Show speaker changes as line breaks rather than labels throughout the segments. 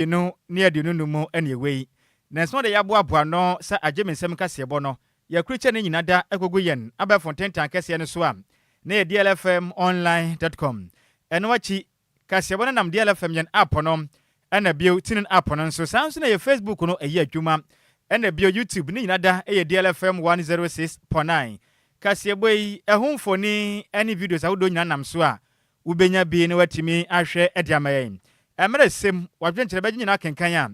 2025 mu ne ɛwɔ yi. Na nso de yɛaboaboa no sɛ agye me nsɛm kaseɛbɔ no, yɛakrukyɛ ne nyina da akogu yɛn abɛɛfo ntentan kɛseɛ no so a na yɛ dlfmonline.com. Ɛno akyi, kaseɛbɔ no nam DLFM yɛn app no ɛna bio TuneIn app no nso. Saa nso na yɛ Facebook no ɛyɛ adwuma ɛna bio YouTube ne nyina da ɛyɛ DLFM 106.9. Kaseɛbɔ yi ɛho mfoni ɛne videos ahodoɔ nyina nam so a wobɛnya bi na watumi ahwɛ ɛde ama yɛn. Ɛmmerɛ sɛm wadwenkyerɛ bɛgye nyinaa kenkan a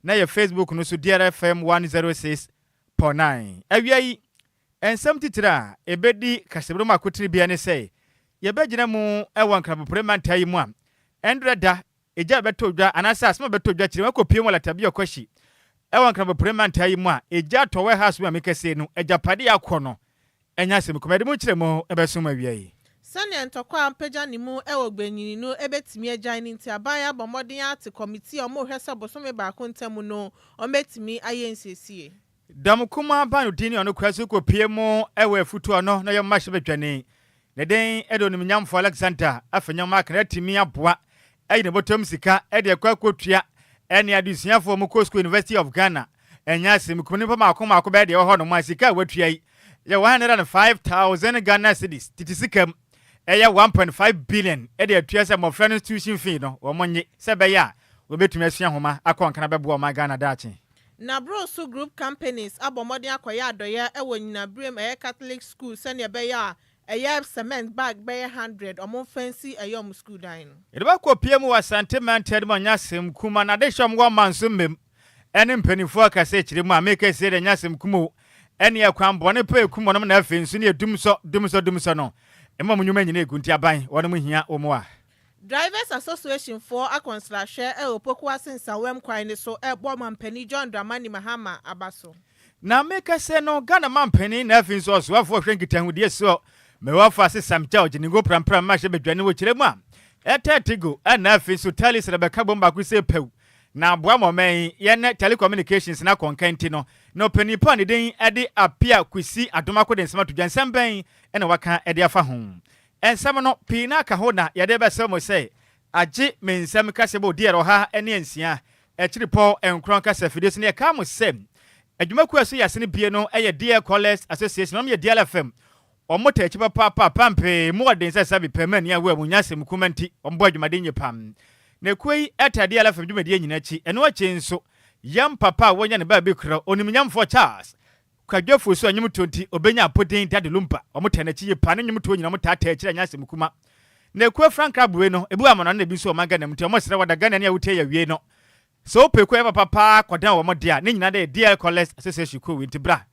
na yɛ Facebook no so DLFM 106.9. Awia yi, nsɛm titire a ɛbɛdi kaseɛbɔ mu akotene bia ne sɛ yɛbɛgyina mu ɛwɔ Nkrabopore mantaa yi mu a ɛndrɛ da egya bɛtɔ dwa anaasɛ asɛm a bɛtɔ dwa kyerɛ wakɔpie mu Lartebiokorshie ɛwɔ Nkrabopore mantaa yi mu a egya atɔ warehouse mu a mekɛseɛ no agyapadeɛ akɔ no ɛnyɛ asɛm kuma yɛde mu kyerɛ mu ɛbɛso mu awia yi.
Sɛnea ntɔkwa a mpagya ne mu wɔ gbanyini no bɛtumi agyae no nti, aban abɔ mmɔden ate kɔmitii a ɔmohwɛ sɛ bosome baako ntam no ɔmbɛtumi ayɛ nsiesie.
Dam kuma banodin ne ɔno kura so kɔpie mu ɛwɔ afutu ɔno na yɛ mmarahyɛ badwani ne den ɛde onimnyamfo Alexander Afenyo-Markin atumi aboa ɛyi ne bɔtɔm sika ɛde ɛkɔ akɔtua ɛne adesuafoɔ mu kɔ school University of Ghana. Ɛnyɛ asɛm kum nipa maako maako bɛyɛ deɛ ɛwɔ hɔ nom a sika a watua yi yɛ 105,000 Ghana cedis, tete sika mu ɛyɛ 1.5 billion, ɛde atua sɛ mmɔfra no tuition fee no wɔn nye sɛ ɛbɛyɛ a wɔbɛtumi asua nhoma akɔ nkana bɛboa ɔman Ghana daakye.
Na Broso Group Companies abɔ mmɔden akɔyɛ adɔyɛ wɔ Nyinaberem ɛyɛ Catholic School sɛnea ɛbɛyɛ a ɛyɛ cement bag bɛyɛ 100 ɔmo mfɛnsi ɛyɛ ɔmo school dan no.
Yɛde bɛkɔ pie mu wɔ Asante mantam mu, ɔnyɛ asɛm kuma na adehyɛ ɔmo wɔ ma nso mmem ɛne mpanimfoɔ akasa akyire mu a meka sie de ɛnyɛ asɛm kum o, ɛne ɛkwan bɔne pɛ ekum wɔnom na afei nso ne edum sɔ dum sɔ dum sɔ no ɛma mo nnwuma nyina egu nti aban wɔnom hia wɔn a.
Drivers Association foɔ akɔnsrahwɛ ɛwɔ Pokuase Nsawam kwan ne so ɛbɔ mampanin John Dramani Mahama aba so.
Na meka sɛ no Ghana mampanin na afei nso ɔsoafoɔ hwɛ nkitahodie soɔ mewɔfa ase Sam George ne ngo prampram ma hyɛ badwane wɔ kyerɛ mu a ɛtɛ ɛna afei nso Telecel bɛka bom baako sɛ pɛw na aboa ma ɔman yi yɛne telecommunications na akɔnka nti no na ɔpanin pa ne din ɛde Appiah Kusi Adomako de nsɛm ato dwa. Nsɛm bɛn ɛna waka ɛde afa ho? Nsɛm no pii na aka ho na yɛde bɛsɛ mo sɛ agye me nsɛm kasa bɔ odi 106.9 kasa fidie so ne yɛka mo sɛ adwumakuo a so yɛ asene bie no ɛyɛ DL Callers Association, ɔmo yɛ DLFM, ɔmo ta akyi papaapa pampee mu ɔden sɛ sɛbi pɛmɛ ni awo a mu nya asɛm kuma nti ɔmo bɔ adwumaden nye pam na ekuo yi ɛta DLFM dwumadie nyina akyi. Ɛno akyi nso yɛm papa a wɔnya ne baabi korɔ onimnyamfoɔ Charles Kwadwofo so anwom to nti obenya apoden Daddy Lumba, ɔmo ta n'akyi yie pa ne nwom to nyina ɔmo taataa akyire anya asɛm kuma na ekuo frankaa bue no ebi wɔ amano na ebi nso ɔman Ghana mu nti ɔmo srɛ wɔda Ghana ne a wotie yɛ wie no sɛ wopɛ kuo yɛ papa paa kɔdan wɔn de a ne nyinaa de DL Callers Association kuo wei nti bra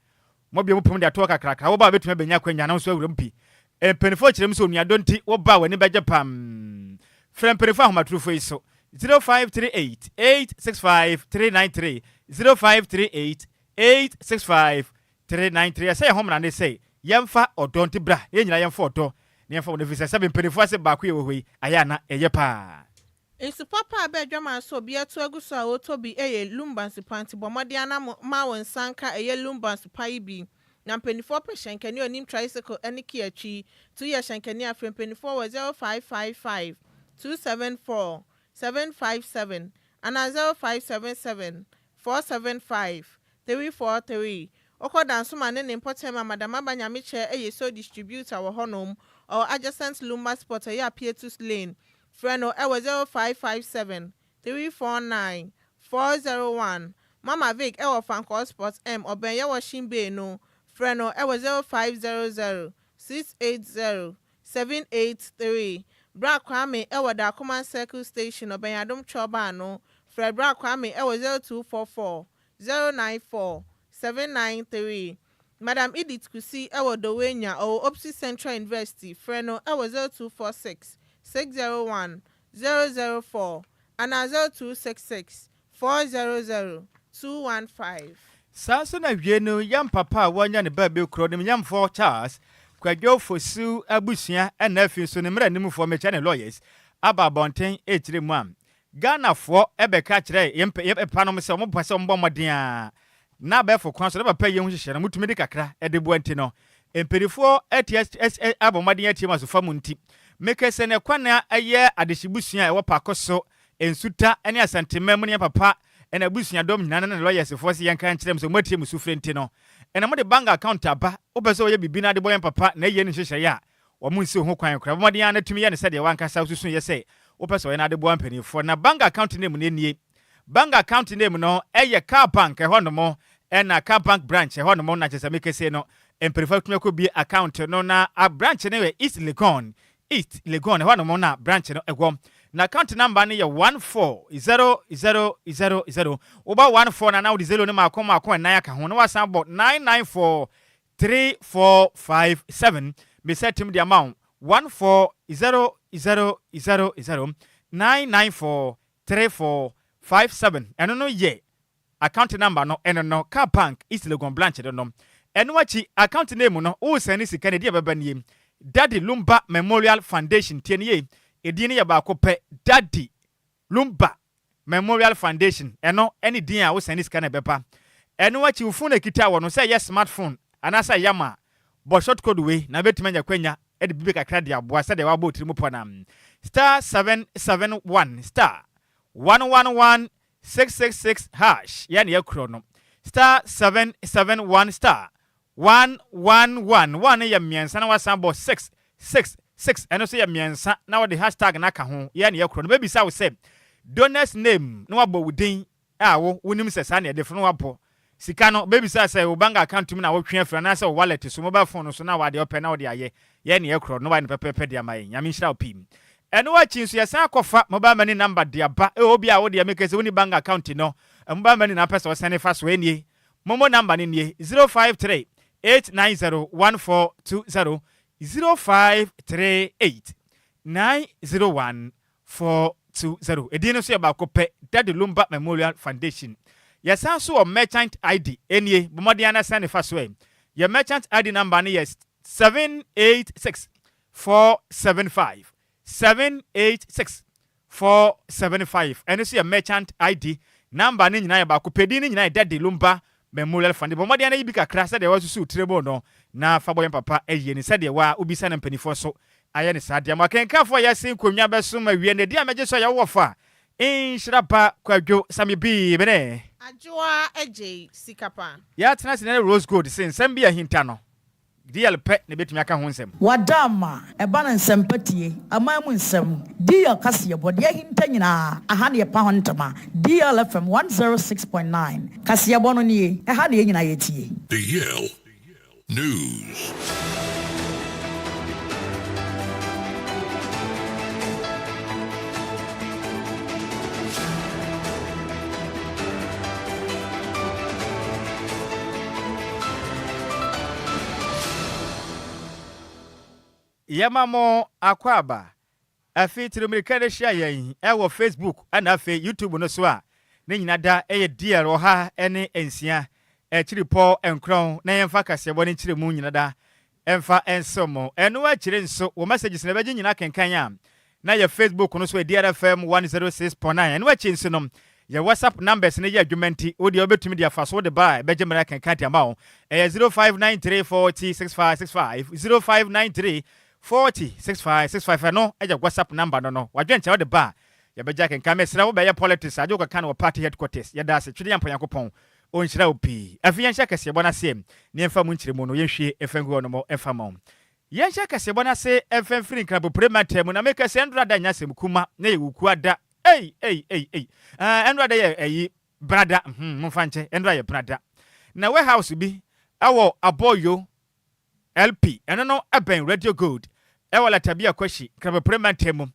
mɔbea mu pom de atoɔ kakraka wɔba a bɛtumi abɛnya akwanya na nso awura mu pi. Mpanimfoɔ kyerɛ mu sɛ onuadɔ nti wɔba a w'ani bɛgye pam. Frɛ mpanimfoɔ ahomatorofo yi so: 0538 865 393, 0538 865 393. Ɛsɛ yɛn ho mmara ne sɛ yɛmfa ɔdɔ nti bra yɛn nyinaa yɛmfa ɔdɔ na yɛmfa wɔn ɛfiri sɛ sɛbi mpanimfoɔ ase baako yɛ wɔ hɔ yi ayɛ ana ɛyɛ paa.
Nsu papa a bɛɛ dwama so obi atu agu so a wɔtɔ bi yɛ Lumba nsupa nti bɔ mmɔden anam ma wɔn nsa nka ɛyɛ Lumba nsupa yi bi. Na mpanimfoɔ pɛ hyɛnkani a onim tricycle ne kia twi tu yɛ hyɛnkani afrɛ mpanimfoɔ wɔ 0555 274 757 anaa 0577 475 343. Ɔkɔ Dansoma ne ne mpɔtam a Madam Aba Nyamekyɛ yɛ so distributor wɔ hɔnom, ɔwɔ adjacent Lumba Sport ɛyɛ Apietus Lane. Frɛ no ɛwɔ 0557 349 401. Mama Vic ɛwɔ Fankɔ Sport M ɔbɛn yɛ washing bay no, frɛ no ɛwɔ 0500 680 783. Bra Kwame ɛwɔ Dakoman Circle Station ɔbɛn Adom Twɔbaa no, frɛ Bra Kwame ɛwɔ 0244 094 793. Madam Edith Kusi ɛwɔ Dowenya ɔwɔ opposite Central University, frɛ no ɛwɔ 0246 601 004 anaa 0266 400 215.
Saa nso na wie no yɛn papa a wɔanya ne baabi korɔ ne nyamfoɔ Charles Kwadwo Fosu abusua ɛna afei nso ne mmerɛ animfoɔ mekyɛ ne lawyers aba abɔnten ɛkyerɛ mu a Ghanafoɔ ɛbɛka kyerɛ yɛn panom sɛ wɔn pɛ sɛ wɔn bɔ mmɔden a na abɛɛfo kwan so na papa yɛn ho hyehyɛ no mutumi de kakra ɛde boa nti no mpanimfoɔ ɛte abɔ mmɔden atie mu asofa mu nti meka sɛ ne kwan a ɛyɛ adehyebusua a ɛwɔ paako so. Nsuta ne Asanteman mu ne yɛn papa ne abusuadɔm nyinaa ne ne lɔyɛsfoɔ se yɛnka nkyerɛ mo sɛ moatie mo sufrɛ nti no ɛna mode bank account aba. Wopɛ sɛ woyɛ biribi na ade bɔ yɛn papa na ayie no nhyehyɛeɛ a, wɔn nsi wo ho kwan koraa. Bɔ mmɔden ara na tumi yɛ no sɛdeɛ w'ankasa wosusuiɛ sɛ wopɛ sɛ ɔyɛ no ade boa mpanimfoɔ. Na bank account name no nie. Bank account name no yɛ Car Bank ɛhɔ nom ɛna Car Bank branch ɛhɔ nom na kyerɛ sɛ mekese no mpanimfoɔ atumi akɔbue account no na branch no yɛ East Legon East Legon, ɛhɔ nom na branch no wɔ. Na account number no yɛ 140000. Wobɔ 14 no a na wode zero no mmaako mmaako nnan aka ho na woasan abɔ 9943457. Mesa tim de ama wo 140000 9943457. Ɛno no yɛ Account number no ɛno no car bank East Legon branch no no. Ɛno akyi account name no wo sɛne sika no edin a ɛbɛba nie Daddy Lumba Memorial Foundation tie no yie edin no yɛ baako pɛ Daddy Lumba Memorial Foundation ɛno ɛne din a wo sɛne sika no ɛbɛba. Ɛno akyi wo phone a ɛkita wɔ no sɛ ɛyɛ smart phone anaasɛ ɛyɛ ama bɔ short code wei na wobɛtumi anya kwanya de biribi kakra de aboa sɛdeɛ wabɔ wo tiri mu pɔ no *771 *111 666 hash yɛ nea ɛkorɔ no *771 *111 one no yɛ mmiɛnsa na wasan bɔ 666 ɛno nso yɛ mmiɛnsa na wɔde hashtag no aka ho yɛ nea ɛkorɔ no bɛbisa wo sɛ donors name na wabɔ wo din a wo wonim sɛ saa na yɛde frɛ no wabɔ Sika no, bɛbisa sɛ wo bank account mu na wotwe afiri anaasɛ wo wallet so, mobile phone no so na wadeɛ wopɛ na wode ayɛ. Yɛ nea ɛkorɔ no na wayɛ no pɛpɛɛpɛ de ama yɛn. Nyame nhyira wo pii. Ɛno akyi nso yɛsan akɔfa mobile money number de aba. Ɛwɔ bi a wodeɛ meka sɛ wonni bank account no, mobile money na wopɛ sɛ wosɛne fa so. Ɛnie, momo number no nie, 053 890 1420, 0538 901 420. Edin no nso yɛ baako pɛ, Daddy Lumba Memorial Foundation. Yɛsan nso wɔ Merchant ID. Enie, bɔ mmɔden ara na sɛn ne fa so ɛ. Yɛn Merchant ID number no yɛ 786 475. 786 475. Ɛno nso yɛ Merchant ID number no nyinaa yɛ baako pɛ. Edin no nyinaa yɛ Daddy Lumba Memorial Foundation. Bɔ mmɔden ara na yi bi kakra sɛdeɛ woasusuw tiri mu no na fa bɔ yɛn papa ayie no sɛdeɛ wo ara wobisa no mpanimfoɔ nso Ayɛ ne saa deɛ mo akenkanfoɔ a yɛase nkonnwa bɛsom awie no, ɛdeɛ a mɛgye so a yɛwɔ fa Nhyira ba Kwadwo Sami bii me ne.
Adwoa Adjei sika pa.
Yɛatena ase na ne Rose Gold se nsɛm bi a ahinta no, DL pɛ na ebetumi aka ho nsɛm.
Wada ama ɛba no nsɛmpa tie, aman mu nsɛm, DL kaseɛbɔ, deɛ ahinta nyinaa, aha na yɛpa ho ntoma, DL FM 106.9, kaseɛbɔ no nie, ɛha na yɛn nyinaa yɛtie.
DL News.
Yɛma mo akwaaba. Afei tiri mmirika de hyia yɛn wɔ Facebook ɛna afei YouTube no so a ne nyina da yɛ DL 106 akyiripɔ nkorɔn na yɛmfa kaseɛbɔ no nkyerɛmu nyina da mfa nsew mo. Ɛno akyire nso wo messages na ɛbɛgye nyina kenkan a na yɛ Facebook no so yɛ DRFM 106.9. Ɛno akyi nso no yɛ WhatsApp numbers no yɛ adwuma nti wo deɛ wobɛtumi de afa so wode ba a ɛbɛgye mmerɛ akenkan de ama wo. Ɛyɛ 0593 40 6565 0593 40 6565 ɛno yɛ WhatsApp number no no wadwenkyerɛ wode ba a yɛbɛgye akenkan. Mesrɛ wo bɛyɛ politics a gye wokɔka no wɔ party headquarters. Yɛda ase Twedeɛ Ampa Nyankopɔn ɔnhyira wo pii. Afei yɛnhyɛ kaseɛbɔ no aseɛ na yɛmfa mu nkyerɛmu no yɛnhwie mfa ngu hɔ nom mfa ma wo. Yɛnhyɛ kaseɛbɔ no ase mfa mfiri Nkrabopre mantam mu na meka sɛ ɛndora da nyɛ asɛm kuma na yɛ wukua da ei ei ei ei ah ɛndora da yɛ ɛyi brada hmm momfa nkyɛ ɛndora yɛ brada na warehouse bi ɛwɔ Aboyo LP, ɛno no bɛn Radio Gold wɔ Latabia Kwashi, Nkrabopre mantam mu.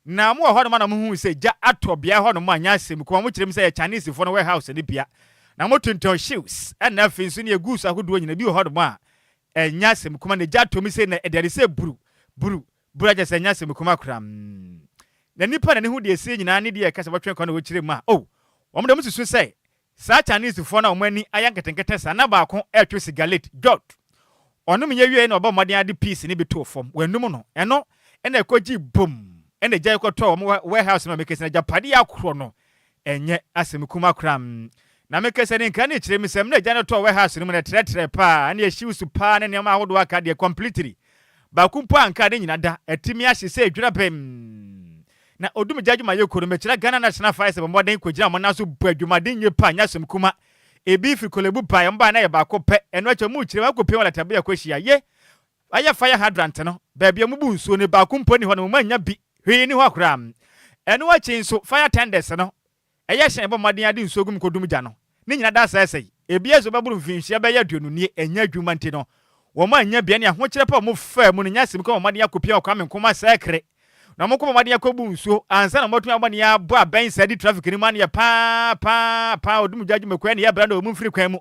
Na wɔwɔ hɔnom a na wɔhuu sɛ gya atɔ beae hɔnom a nyɛ asɛm kuma. Wɔkyerɛ mu sɛ ɛyɛ Chinesefoɔ no warehouse no bea. Na wɔtontɔn shoes ɛna afei nso ne goods ahodoɔ nyina bi wɔ hɔnom a ɛnyɛ asɛm kuma. Na gya atɔ mu sei na ɛde ade sɛ buru, buru, buru akyɛ sɛ ɛnyɛ asɛm kuma koraa. Na nnipa na ne ho deɛ ɛsie nyinaa ne deɛ ɛka sɛ wɔtwe kwan na wɔkyerɛ mu a, oh, wɔn deɛ wɔsusu sɛ Saa Chinesefoɔ no a wɔn ani ayɛ nketenkete saa na baako retwe sigalet, jot. Ɔnom yɛ wieɛ na ɔbɔɔ mmɔden ara de piece no bi too fam. Wannum no. Ɛno na ɛkɔgyee boom na egya yi kɔtɔɔ wɔn warehouse no ma mekesi no agyapadeɛ akorɔ no ɛnyɛ asɛm kuma koraa. Na mekasa ni nkra no kyerɛ mi sɛ mmerɛ egya no tɔɔ warehouse no mu no ɛtrɛtrɛɛ paa ɛne ɛhyew su paa ne nneɛma ahodoɔ aka deɛ completely baako mpo anka ne nyina da atumi ahye sɛ edwira bɛm. Na odumgya adwumayɛkuo no, mekyerɛ Ghana National Fire Service mmɔden kɔgyina wɔn nan so bɔ adwumaden yie paa, nyɛ asɛm kuma. Ebi firi Korle Bu baeɛ, wɔn baeɛ na yɛ baako pɛ. Ɛno akyi wɔn rekyerɛ mu akɔpue wɔn Latabia akɔhyia. Ye, ayɛ fire hydrant no, baabi a wɔbu nsuo no, baako mpo nni hɔ no, wɔn annya bi. Hwee nni hɔ koraa. Ɛno akyi nso, fire tenders no, Ɛyɛ hyɛn bɔ mmɔden ara de nsuo gu mu kɔdum gya no. Ne nyina da asɛesɛe. Ebia nso bɛboro mfinhyia bɛyɛ 20 nie ɛnyɛ adwuma nti no, wɔn annya bia ne ahokyerɛ pa a wɔn faa mu no nyɛ asɛm kuma mmɔden akɔpia wɔ Kwame Nkrumah sɛkere na wɔn kɔbɔ mmɔden akɔbu nsuo ansa na wɔatumi abɔ ne abɔ abɛn saa di traffic no mu aneɛ paa paa paa ɔdum gya adwumakuo ɛne yɛ bra na wɔn mfiri kwan mu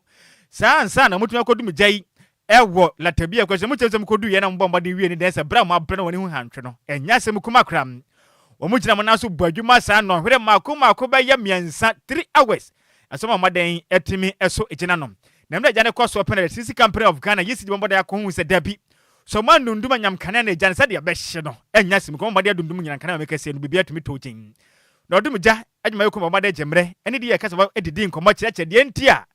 saa ansa na wɔatumi akɔdum gya yi Ɛwɔ lɛtɛ bi a ɛkɔ sɛ mokyerɛ sɛ mokoduiɛ na mobɔɔ mmɔden wiee no dɛn sɛ berɛ a moabrɛ na wɔn ani hu hantwe no, ɛnyɛ asɛm kuma koraa. Wɔgyina mo nan so bɔ adwuma saa nnɔnhwere mmaako mmaako bɛyɛ mmiɛnsa, 3 hours, ɛsɛ mo mmɔden atumi so gyina no. Na mmerɛ agya no kɔ soɔ pɛ na Electricity Company of Ghana, ECG, bɔ mmɔden akɔhu sɛ dabi, sɛ wɔn annundum anyam kanea na agya no sɛdeɛ ɛbɛhye no, ɛnyɛ asɛm kuma, wɔn mmɔden adundum nyina nkanea ma mekɛseɛ no, biribiara tumi tɔ gyin. Na ɔdum gya adwumayɛkuo ma wɔn mmɔden gye mmerɛ ne deɛ ɛka sɛ wɔdidi nkɔmmɔ kyerɛkyerɛ deɛ nti a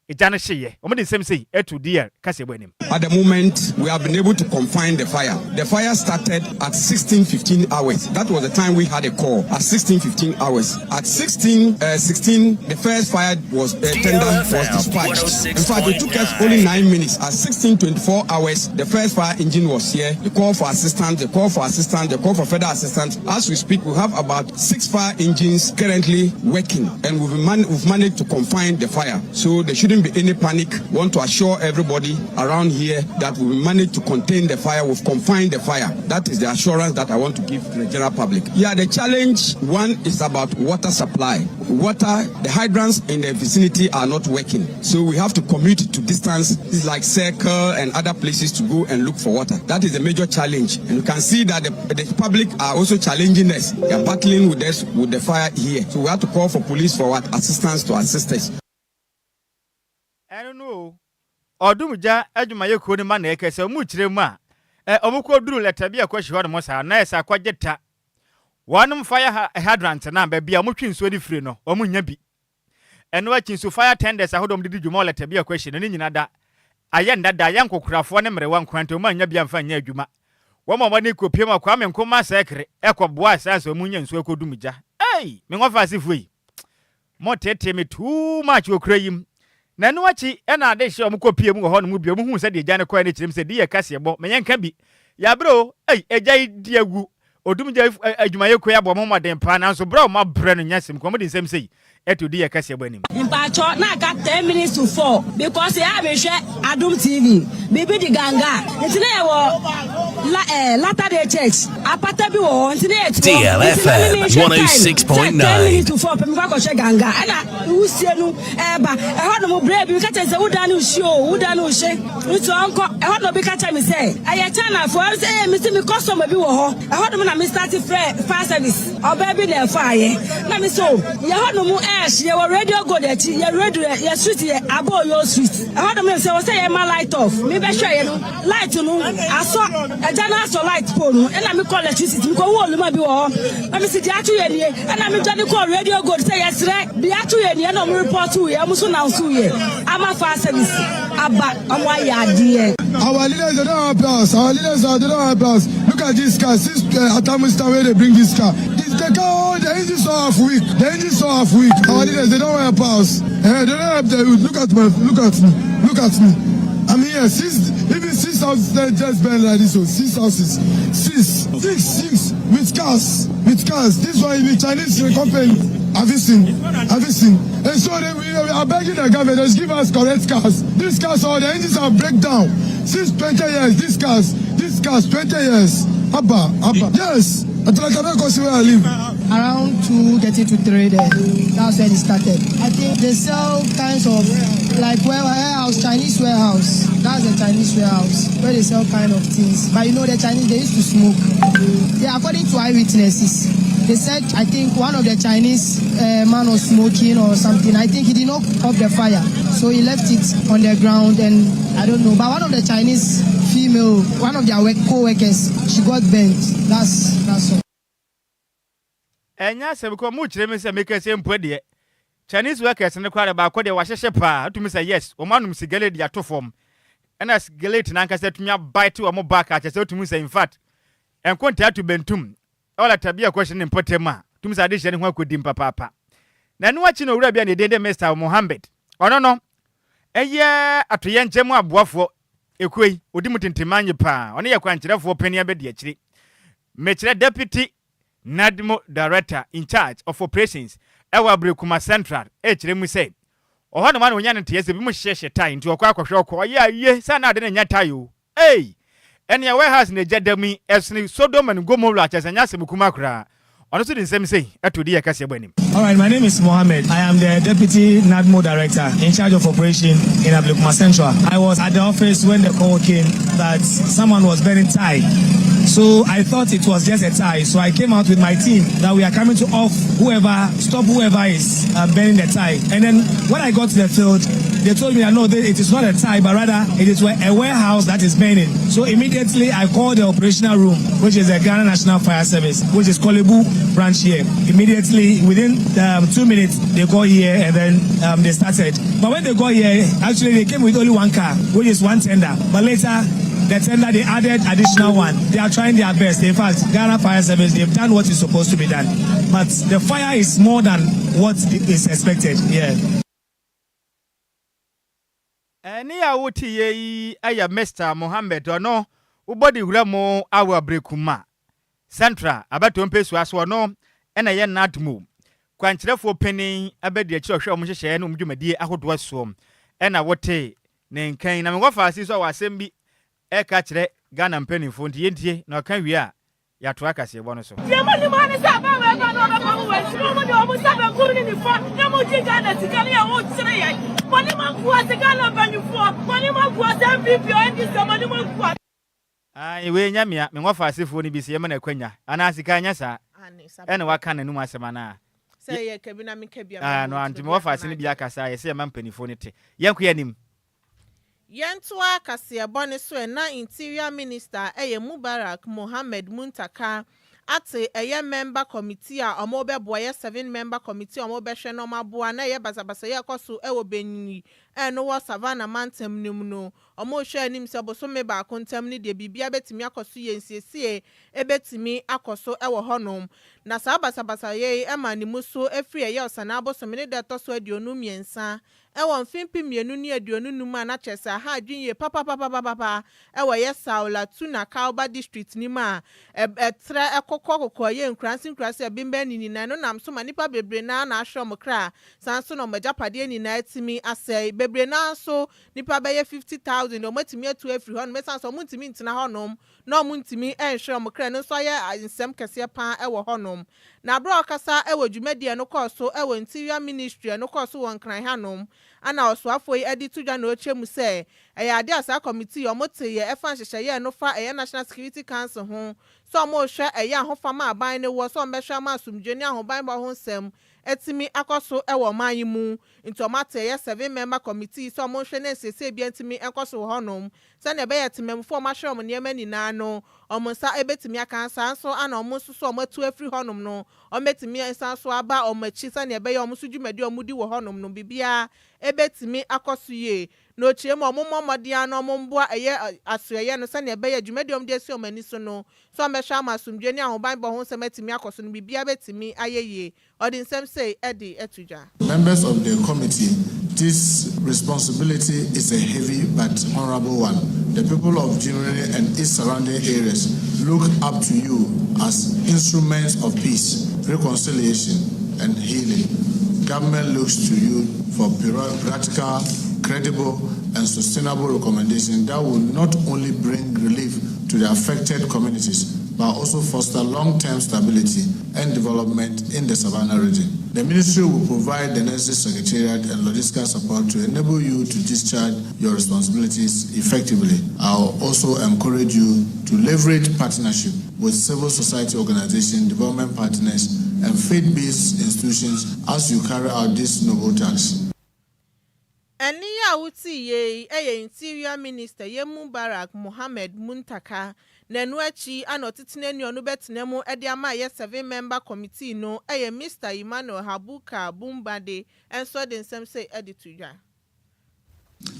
Egya no hyeeɛ. Wɔde nsɛm sei to DR kaseɛbɔ anim.
At the moment, we have been able to confine the fire. The fire started at 16:15 hours. That was the time we had a call at 16:15 hours. At 16 16, the first fire was tender was dispatched. In fact, it took us only 9 minutes. At 16:24 hours, the first fire engine was here. The call for assistance, the call for assistance, the call for further assistance. As we speak, we have about six fire engines currently working, and we've managed to confine the fire. So there shouldn't be any panic. Want to assure everybody around here that we managed to contain the fire. We've confined the fire. That is the assurance that I want to give to the general public. Yeah, the challenge one is about water supply. Water, the hydrants in the vicinity are not working. So we have to commute to distance like Circle and other places to go and look for water. That is a major challenge. And you can see that the public are also challenging us. They are battling with us with the fire here. So we have to call for police for what assistance to assist us.
Ɛno no o, ɔdumgya adwumayɛkuo no ma na ɛkɛ sɛ ɔmo kyerɛ mu a ɛ ɔmo kɔ duru lɛtɛ bi a ɛkɔhyi hɔ nom saa na ɛsɛ akɔgye ta wɔnom fire hydrant na baabi a ɔmo twe nsuo de firi no, ɔmo nya bi. Ɛno akyi nso, fire tenders ahodoɔ ɔmo de di dwuma wɔ lɛtɛ bi a ɛkɔhyi no ne nyina da ayɛ ndada, ayɛ nkokorafoɔ ne mmerewa nkorante, ɔmo anya bi amfa nyɛ adwuma. Wɔn a wɔde kɔpie mu a Kwame Nkrumah sɛkere ɛkɔboa saa sɛ ɔmo nya nsuo kɔdum gya. Ei, me nkɔfa asefoɔ yi mo tete me too much wɔ kura yi mu. Na ɛno akyi ɛna ade hyɛ ɔmo kɔpie mu wɔ hɔ nom bi, ɔmo hu sɛ deɛ gya no kɔɛ no kyerɛ mu sɛ di yɛ kaseɛ bɔ mɛnyɛ nka bi yɛabrɛ o. Ei, agya yi di agu odum gya adwumayɛkuo yi abɔ ɔmo mmɔden paa, nanso berɛ a ɔmo abrɛ no nyɛ asɛm kɔ. Ɔmo de nsɛm sei ɛto di yɛ kaseɛ bɔ anim.
Mpatsɔ, na aka 3:50 because yɛ a mehwɛ Adum TV biribi di ganga nti na yɛwɔ la Latter Day Church apata bi wɔ hɔ nti na yɛ ti hɔ nti na
mi
mehwɛ time sɛ 4:50 pɛ mekɔ akɔhwɛ ganga ɛna wusie no ɛɛba ɛhɔ nom bere bi ka kyerɛ sɛ woda no nhye o, woda no nhye nti ɔnkɔ ɛhɔ na obi ka kyerɛ me sɛ ɛyɛ Chinafoɔ sɛ ɛyɛ mi sɛ mi customer bi wɔ hɔ. Ɛhɔ nom na mi start frɛ fire service, ɔbaa bi na ɛfa ayɛ na mi so yɛ hɔ nom ɛɛhye. Yɛ wɔ Radio Gold akyi, yɛ radio yɛ street yɛ Aboyo Street. Ɛhɔ nom sɛ wɔ sɛ yɛ ma light off. Mi bɛ hwɛ yɛ no, light no asɔ, ɛgya no asɔ light pole no. Ɛna mi kɔ electricity, mi kɔ wo oluma bi wɔ hɔ na mi si deɛ ato yɛ nie. Ɛna mi dwa kɔ Radio Gold sɛ yɛsrɛ deɛ ato yɛ nie, ɛna ɔmo report yɛ, ɔmo so na nso yɛ ama fire service aba, ɔmo ayɛ adeɛ.
Our leaders, they don't help us. Our leaders, they don't help us. Look at this car. Since Atamusta where they bring this car. This the car, the engine so half weak. The engine so half weak. Our leaders, they don't help us. They don't help the youth. Look at my, look at me. Look at me. I'm here. Six, even six houses they just burn like this. So six houses. Six, six, six with cars. With cars. This one is Chinese company. Have you seen? Have you seen? And so they, we are begging the government to give us correct cars. These cars, all the engines are breakdown. Since 20 years, these cars, these cars, 20 years. Abba, Abba. Yes. Until I cannot go see where I live.
Around 2:30 to 3 there. That's when it started. I think they sell kinds of like warehouse, Chinese warehouse. That's the Chinese warehouse where they sell kind of things. But you know the Chinese, they used to smoke. Yeah, according to eyewitnesses, they said I think one of the Chinese man was smoking or something. I think he did not off the fire, so he left it on the ground and I don't know. But one of the Chinese female, one of their work, co-workers, she got burnt. That's all.
Ɛnyɛ asɛm kɔ mu kyerɛ mi sɛ meka sɛ mpo deɛ Chinese workers no koraa de baako deɛ wahyehyɛ paa wotumi sɛ yes, wɔn anom cigarette de ato fam ɛna cigarette nankasa tumi abaete wɔn back akyɛ sɛ wotumi sɛ in fact nkontaa to bentum. Ɛwɔ Latabia kɔhyɛ ne mpɔtam a, tumi sɛ adehyeɛ no ho akɔdim papaapa. Na ɛno akyi no owura bi a ne din de Mister Mohammed, ɔno no ɛyɛ atoyɛnkyɛm mu aboafoɔ ekuo yi, ɔdi mu tintimanye paa, ɔno yɛ kwankyerɛfoɔ panin abɛdi akyire. Mekyerɛ Deputy NADMO Director in charge of operations ɛwɔ Ablekuma Central ɛkyerɛ mu sɛ ɔhɔ nom ana ɔnya no nteɛ sɛ bi mu hyehyɛ tae nti ɔkɔ akɔhwɛ ɔkɔ ɔyɛ ayie sɛ na ade no nyɛ tae o. Ei! Ɛnea warehouse na egya da mu yi, ɛsono Sodom and Gomorrah, kyerɛ sɛ ɛnyɛ asɛm kumaa koraa. Ɔno nso de nsɛm sei to di yɛn kaseɛbɔ anim.
All right, my name is Mohammed. I am the Deputy NADMO Director in charge of operation in Ablekuma Central. I was at the office when the call came that someone was burning tie. So I thought it was just a tie. So I came out with my team that we are coming to off whoever, stop whoever is burning the tie. And then when I got to the field, they told me that no, it is not a tie, but rather it is a warehouse that is burning. So immediately I called the operational room, which is the Ghana National Fire Service, which is Korle Bu branch here. Immediately, within 2 minutes, they got here and then they started. But when they got here, actually they came with only one car, which is one tender. But later, the tender, they added additional one. They are trying their best. In fact, Ghana Fire Service, they've done what is supposed to be done. But the fire is more than what is expected. Yeah.
Ɛne a wote yɛ yi yɛ Mr Mohammed, ɔno wobɔ de wura mu awɔ Ablekuma Central abatoɔ mpɛsua so, ɔno ɛna ɛyɛ NADMO kwankyerɛfoɔ panin abɛdi akyire ɔhwɛ ɔmo nhyehyɛeɛ ne ɔmo dwumadie ahodoɔ soɔ, ɛna wote ne nkan na mekɔ faase so a wɔ asɛm bi ɛka kyerɛ Ghana mpanimfoɔ, nti yɛntie na ɔka wie a yɛatoa kaseɛbɔ no so.
Deɛ mo nim ne sɛ aban wɔ ɛba na ɔbɛfa mo wɔ akyi na ɔmo de ɔmo nsa benkum ne nifa na mo gye Ghana sika no yɛ wo kyerɛ yɛn. Mo anim agu ase, Ghana mpanyinfoɔ, mo anim agu ase, NPP, NDC, mo anim agu ase.
Ayi wei nya mea me wɔfa asefoɔ no bi sɛ yɛma no akwanya anaa sika nyɛ saa ɛna waka n'anum asɛm anaa
Sɛ yɛ kabi na meka bi.
Ah, no, nti mewɔfa ase no bi akasa yɛsɛ yɛma mpanimfoɔ no te. Yɛnkɔ yɛ anim.
Yɛntoa kaseɛbɔ ne so. Ɛna Interior Minister ɛyɛ Mubarak Mohammed Muntaka ate ɛyɛ member committee a ɔmo bɛboa, yɛ seven member committee a ɔmo bɛhwɛ na ɔmo aboa na ɛyɛ basabasa yɛ ɛkɔ so ɛwɔ Benyi ɛno wɔ Savannah mantam no mu no. Ɔmo hwɛ anim sɛ bosome baako ntam no deɛ, biribia bɛtumi akɔ so yɛ nsiesie ɛbɛtumi akɔ so ɛwɔ hɔnom. Na saa basabasa yɛ yi ɛma ne mu so efiri ɛyɛ Ɔsana abosome ne da ɛtɔ so 23 ɛwɔ mfe 2025 a na kyerɛ sɛ aha adwene yie papapapapapa ɛwɔ yɛ Sawla Tuna Kalba District nim a ɛtrɛ ɛkɔkɔ kɔkɔ yɛ nkuranse nkuranse ɛbɛnbɛn ne nyinaa no nam so ma nipa bebree naa na ahwɛ ɔmo kra, saa nso na ɔmo agyapadeɛ nyinaa atumi asɛe bebree naa nso. Nipa bɛyɛ 50,000 ɔmo atumi atu afiri hɔnom ɛsan so ɔmo ntumi ntena hɔnom na ɔmo ntumi ɛnhwɛ ɔmo kra no nso ayɛ nsɛm kɛseɛ paa ɛwɔ hɔnom. Na abere a ɔkasa ɛwɔ dwumadie no kɔɔ so ɛwɔ Interior Ministry no kɔɔ so wɔ Nkran hanom, ana ɔsoafoɔ yi ɛde to dwa na ɔkyerɛ mu sɛ ɛyɛ adeɛ a saa committee ɔmo te yɛ ɛfa nhyehyɛeɛ no fa ɛyɛ National Security Council ho sɛ ɔmo rehwɛ ɛyɛ ahofama aban no wɔ sɛ ɔmo bɛhwɛ ama asomdwe ne ahobanbɔ ho nsɛm ɛtumi akɔ so ɛwɔ ɔman yi mu. Nti ɔmo ate ɛyɛ seven member committee sɛ ɔmo nhwɛ ne nsiesie bi ntumi ɛkɔ so wɔ hɔnom sɛnea ɛbɛyɛ temamufoɔ ɔmo ahwɛ ɔmo nneɛma nyinaa no ɔmo nsa ɛbɛtumi aka. Saa nso ana ɔmo nso so ɔmo atu afiri hɔnom no, ɔmo bɛtumi nsa so aba ɔmo akyi sɛnea ɛbɛyɛ ɔmo nso dwumadi a ɔmo di wɔ hɔnom no biribiara ɛbɛtumi akɔ so yie. Na okyerɛ mu ɔmo mmɔ mmɔden ano ɔmo mboa ɛyɛ asoɛyɛ no sɛnea ɛbɛyɛ dwumadi a ɔmo de asi ɔmo ani so no sɛ ɔmo bɛhwɛ ama asomdwe ne ahobanbɔ ho nsɛm atumi akɔ so no, biribiara bɛtumi ayɛ yie. Ɔde nsɛm sei ɛde ɛto dwa.
Members of the committee, this responsibility is a heavy but honorable one. The people of Jimini and its surrounding areas look up to you as instruments of peace, reconciliation, and healing. Government looks to you for practical, credible, and sustainable recommendations that will not only bring relief to the affected communities, but also foster long-term stability and development in the Savannah region. The ministry will provide the necessary secretariat and logistical support to enable you to discharge your responsibilities effectively. I'll also encourage you to leverage partnership with civil society organizations, development partners, and faith-based institutions as you carry out this noble task.
Ɛne a wote yie yɛ Interior Minister yɛ Mubarak Mohammed Muntaka. Na ɛno akyi ana ɔtetena ni ɔno bɛtena mu de ama ɛyɛ seven member committee no yɛ Mr Emmanuel Habuka Bumbade nso de nsɛm sɛ de to dwa.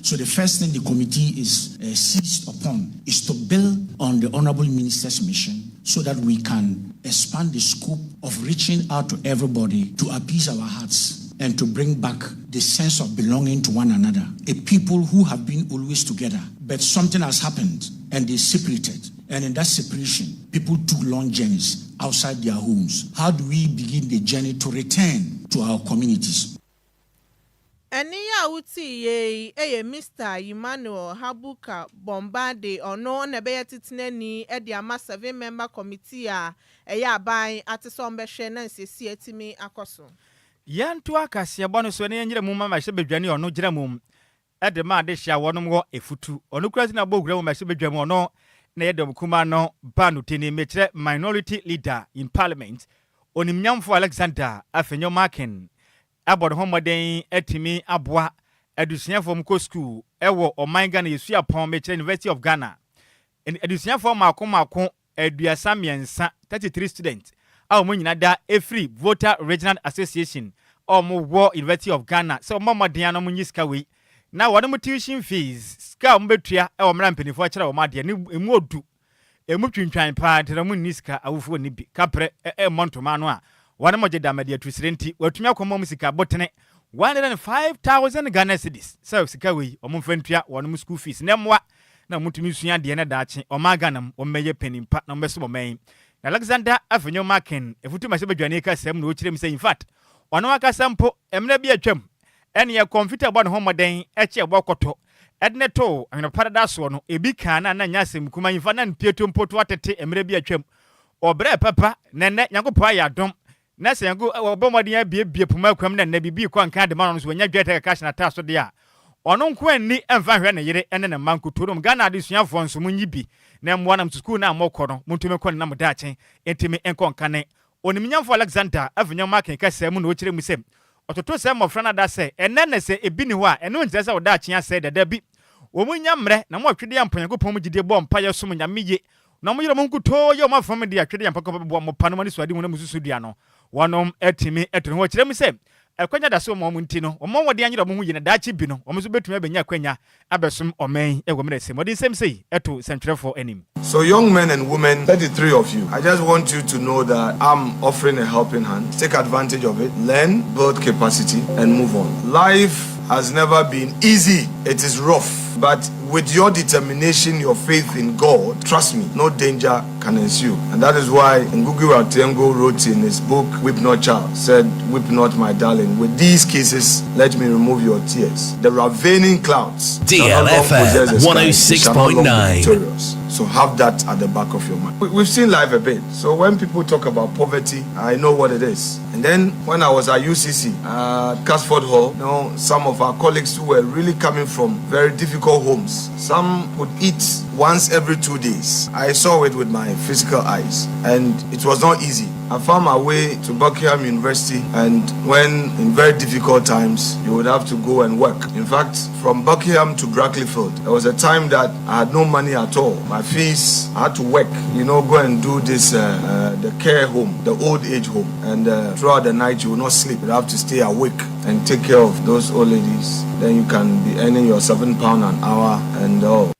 So the first thing the committee is seized upon is to build on the Honorable Minister's mission so that we can expand the scope of reaching out to everybody to appease our hearts and to bring back the sense of belonging to one another. A people who have been always together, but something has happened and they separated. And in that separation, people took long journeys outside their homes. How do we begin the journey to return to our communities?
Ɛnne yi a wotii yie yi yɛ Mr. Emmanuel Habuka Bombade, ɔno na ɛbɛyɛ titenani de ama seven member committee a ɛyɛ aban ate sɛ ɔmbɛhwɛ na nsiesie atumi akɔ so.
Yɛnto akaseɛbɔ no so na yɛnyerɛ mu ma mahyɛ badwane. Ɔno gyina mu ɛde ma ade hyia wɔnom wɔ efutu. Ɔno kura si na bɔ wura mu mahyɛ badwa mu. Ɔno na yɛ dɔm kuma no ba no tini, mekyerɛ minority leader in parliament, onimnyamfo Alexander Afenyo Markin, abɔ ne ho mmɔden atumi aboa adusuafoɔ mu kɔ school ɛwɔ ɔman Ghana yɛsuapɔn, mekyerɛ University of Ghana, adusuafoɔ mako mako 33, 33 students a wɔn nyinaa da efiri Volta Regional Association a wɔn wɔ University of Ghana, sɛ wɔn mmɔden ano wɔn nyi sika wei na wɔn mo tuition fees, sika a wɔn bɛtua ɛwɔ mmerɛ mpanimfoɔ kyerɛ wɔn adeɛ ne emu odu, emu twintwan paa, nti na wɔn nni sika, awofoɔ ni bi kaprɛ ɛmmɔ ntoma ano a wɔn mo gye dama de atusire, nti wɔatumi akɔmɔ mu sika botene 105,000 Ghana cedis sɛ sika wei wɔn mfa ntua wɔn mo school fees na mmoa na wɔn tumi sua adeɛ na daakye ɔman Ghana mu wɔn bɛyɛ panimpa na wɔn bɛso wɔn yi. Na Alexander Afenyo Markin efutu ma sɛ badwane kasa mu na ɔkyerɛ mu sɛ in fact ɔno akasa mpo, mmerɛ bi atwam ɛne yɛ kɔmputa bɔ ne ho mmɔden ɛkyɛ ɛbɔ kɔtɔ ɛde ne to ahwene dada soɔ no ebi kaa na na nya asɛm kuma nyimfa na mpieto mpo to atete. Mmerɛ bi atwam ɔbrɛ papa na nnɛ Nyankopɔn ayɛ adom na sɛ yanko ɔbɔ mmɔden abiebie poma akwam na nnɛ biribi kɔ nka de ma no so wɔnya dwetɛ kaka hyɛ n'ataa so deɛ a, ɔno nko ani mfa nhwɛ ne yere ne ne mma nkoto nom. Ghana adesuafoɔ nso monyi bi na mmoa nam sukuu no a mokɔ no, montumi nkɔ ne nam daakye ntumi nkɔ nkane. Onimnyamfo Alexander Afenyo Markin kasa mu na ɔkyerɛ mu sɛ ɔtoto sɛ mmɔfra no ada sɛ ɛnɛ na sɛ ebi ni hɔ a, ɛno nkyerɛ sɛ ɔdaakye asɛe dada bi. Wɔn mu nya mmerɛ na mo atwedeɛ ampa Nyankopɔn mu gyidie, bɔ mpa yɛ som Nyame yie na mo yerɛ mo nkutoo yɛ ɔmo afam de atwedeɛ ampa kɔpɛ bɛboa mo pa no mo ani so ade hu na mo susu dua no wɔnom atumi atu ne ho. Ɔkyerɛ mu sɛ akwanya da so ma wɔn, nti no wɔn wɔde anyerɛ wɔn ho yie na daakye bi no wɔn nso bɛtumi abɛnya akwanya abɛsom ɔman ɛwɔ mmerɛ sɛm. Wɔde nsɛm sei ɛto nsɛntwerɛfoɔ anim.
So, young men and women, 33 of you, I just want you to know that I'm offering a helping hand. Take advantage of it, learn, build capacity, and move on. Life has never been easy, it is rough. But with your determination, your faith in God, trust me, no danger can ensue. And that is why Ngugi wa Thiong'o wrote in his book, Weep Not Child, said, "Weep not, my darling. With these cases, let me remove your tears. The ravening clouds shall not long possess
DLFM
the sky, they shall not long be
106.9.
victorious." So have that at the back of your mind. We've seen life a bit. So when people talk about poverty, I know what it is. And then when I was at UCC, at Casford Hall, some of our colleagues who were really coming from very difficult homes, some would eat once every 2 days. I saw it with my physical eyes, and it was not easy. I found my way to Buckingham University, and when in very difficult times, you would have to go and work. In fact, from Buckingham to Brackleyfield, there was a time that I had no money at all. My fees, I had to work, go and do this, the care home, the old age home. And throughout the night, you will not sleep. You have to stay awake and take care of those old ladies. Then you can be earning your £7 an hour and all.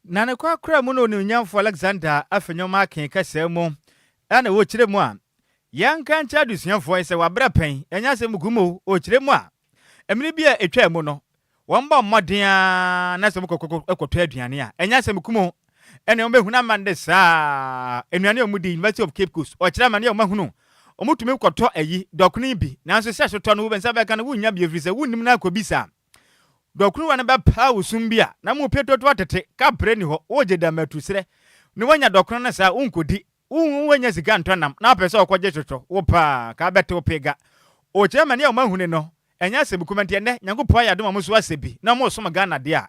Na ne kwakora mu no, onimnyamfo Alexander Afenyo Markin kasa mu ɛna wɔkyerɛ mu a yɛnka nkyerɛ adesuafoɔ yi sɛ wabrɛ pɛn, ɛnyɛ asɛm gu mu. Ɔkyerɛ mu a mmere bi a ɛtwaa mu no, wɔn bɔ mmɔden a na sɛ wɔkɔtɔ aduane a ɛnyɛ asɛm kum o, ɛna wɔn bɛhunu amande saa nnuane a wɔn di University of Cape Coast. Ɔkyerɛ amane a wɔn ahunu, wɔn tumi kɔtɔ ayi dɔkono bi, nanso sɛ sotɔ no wɔn nsa bɛka no wonnya bi, efiri sɛ wonnim na akɔbisa dɔkono wa no bɛpaa wo sum bi a na mo pie toto atete kapere ni hɔ, wogye damatu serɛ ne wanya dɔkono no saa wonkɔdi, wonya sika ntɔ nam na wapɛ sɛ ɔkɔgye twotwo wo paa ka bɛte wo pega. Ɔkyerɛ ma ne a ɔma huni no ɛnyɛ asɛm kuma, nti ɛnɛ Nyankopɔn ayɛ adom a mo so asɛ bi na mo som Ghana deɛ a,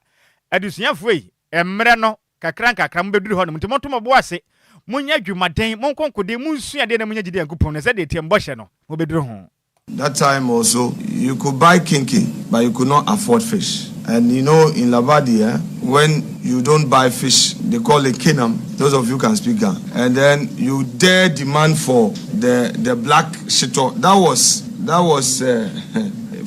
adusuafoɔ yi, mmerɛ no kakra nkakra mobɛduru hɔ nom, nti monto mo bo ase, monyɛ adwumaden, monkɔnkɔden, monsua adeɛ na monyɛ gyidi Nyankopɔn no sɛdeɛ tiɛ mbɔhyɛ no mobɛduru ho.
That time also, you could buy kinky, but you could not afford fish. And in Labadi, when you don't buy fish, they call it kinam. Those of you can speak Ga. And then you dare demand for the black shito. That was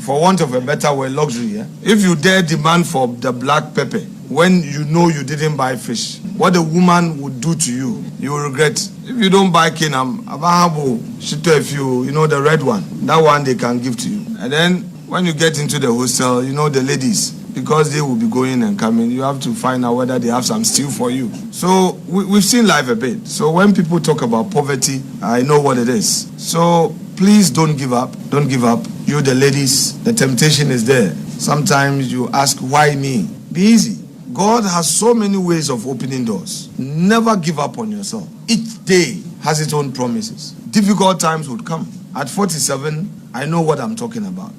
For want of a better word, luxury. Yeah? If you dare demand for the black pepper when you know you didn't buy fish, what the woman would do to you, you will regret. If you don't buy kinam, abahabo, shito if you, you know the red one, that one they can give to you. And then when you get into the hostel, you know the ladies, because they will be going and coming, you have to find out whether they have some stew for you. So we've seen life a bit. So when people talk about poverty, I know what it is. So please don't give up. Don't give up. You, the ladies, the temptation is there. Sometimes you ask, why me? Be easy. God has so many ways of opening doors. Never give up on yourself. Each day has its own promises. Difficult times would come. At 47, I know what I'm talking about.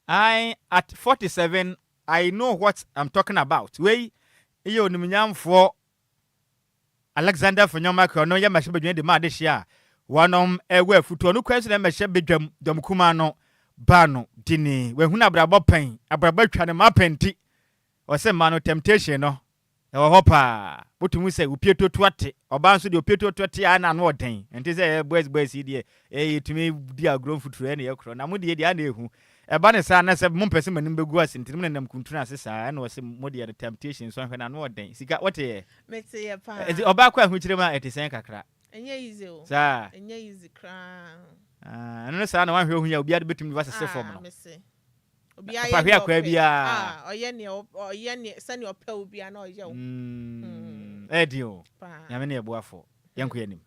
I at 47 I know what I'm talking about. Wei yɛ onimnyamfoɔ Alexander Afenyo-Markin, ɔno yɛ mmarahyɛ badwam de ma adehyeɛ a wɔnom ɛwɔ afutuo no kwan so na mmarahyɛ badwam dɔm kumaa no baa no dini wahunu abrabɔ pɛn abrabɔ atwa ne ma pɛnti ɔsɛ mma no temptation no ɛwɔ hɔ paa wotumi sɛ opie toto ate ɔbaa nso deɛ opie toto ate a na ano ɔden nti sɛ ɛyɛ boys boys yi deɛ ɛyɛ yɛtumi di agorɔ mfuturo ɛna yɛkorɔ na mo deɛ deɛ ana ehu ɛba ne saa na sɛ mo mpɛ sɛ mo anim bɛgu ase nti mo nenam kuntun ase saa ɛna ɔsɛ mo deɛ no temptation so ahwɛ na ano ɔden sika wɔte yɛ
Mete yɛ paa.
Ɛti ɔbaa kɔ ahokyere mu a ɛte sɛn kakra?
Ɛnyɛ easy o.
Saa.
Ɛnyɛ easy koraa.
Ah, ɛno no saa na wahwɛ ohu yɛ obiara de bɛtumi de wasese fam
Ah,
no.
Mese. Obiara yɛ
Pahwɛ
nea
akwaa
ɔpɛ.
biara.
Ah, ɔyɛ nea ɔyɛ nea sɛnea ɔpɛ wo biara na ɔyɛ wo.
Ɛyɛ den o.
Paa.
Nyame ne yɛboafo, yɛnkɔ yɛnim.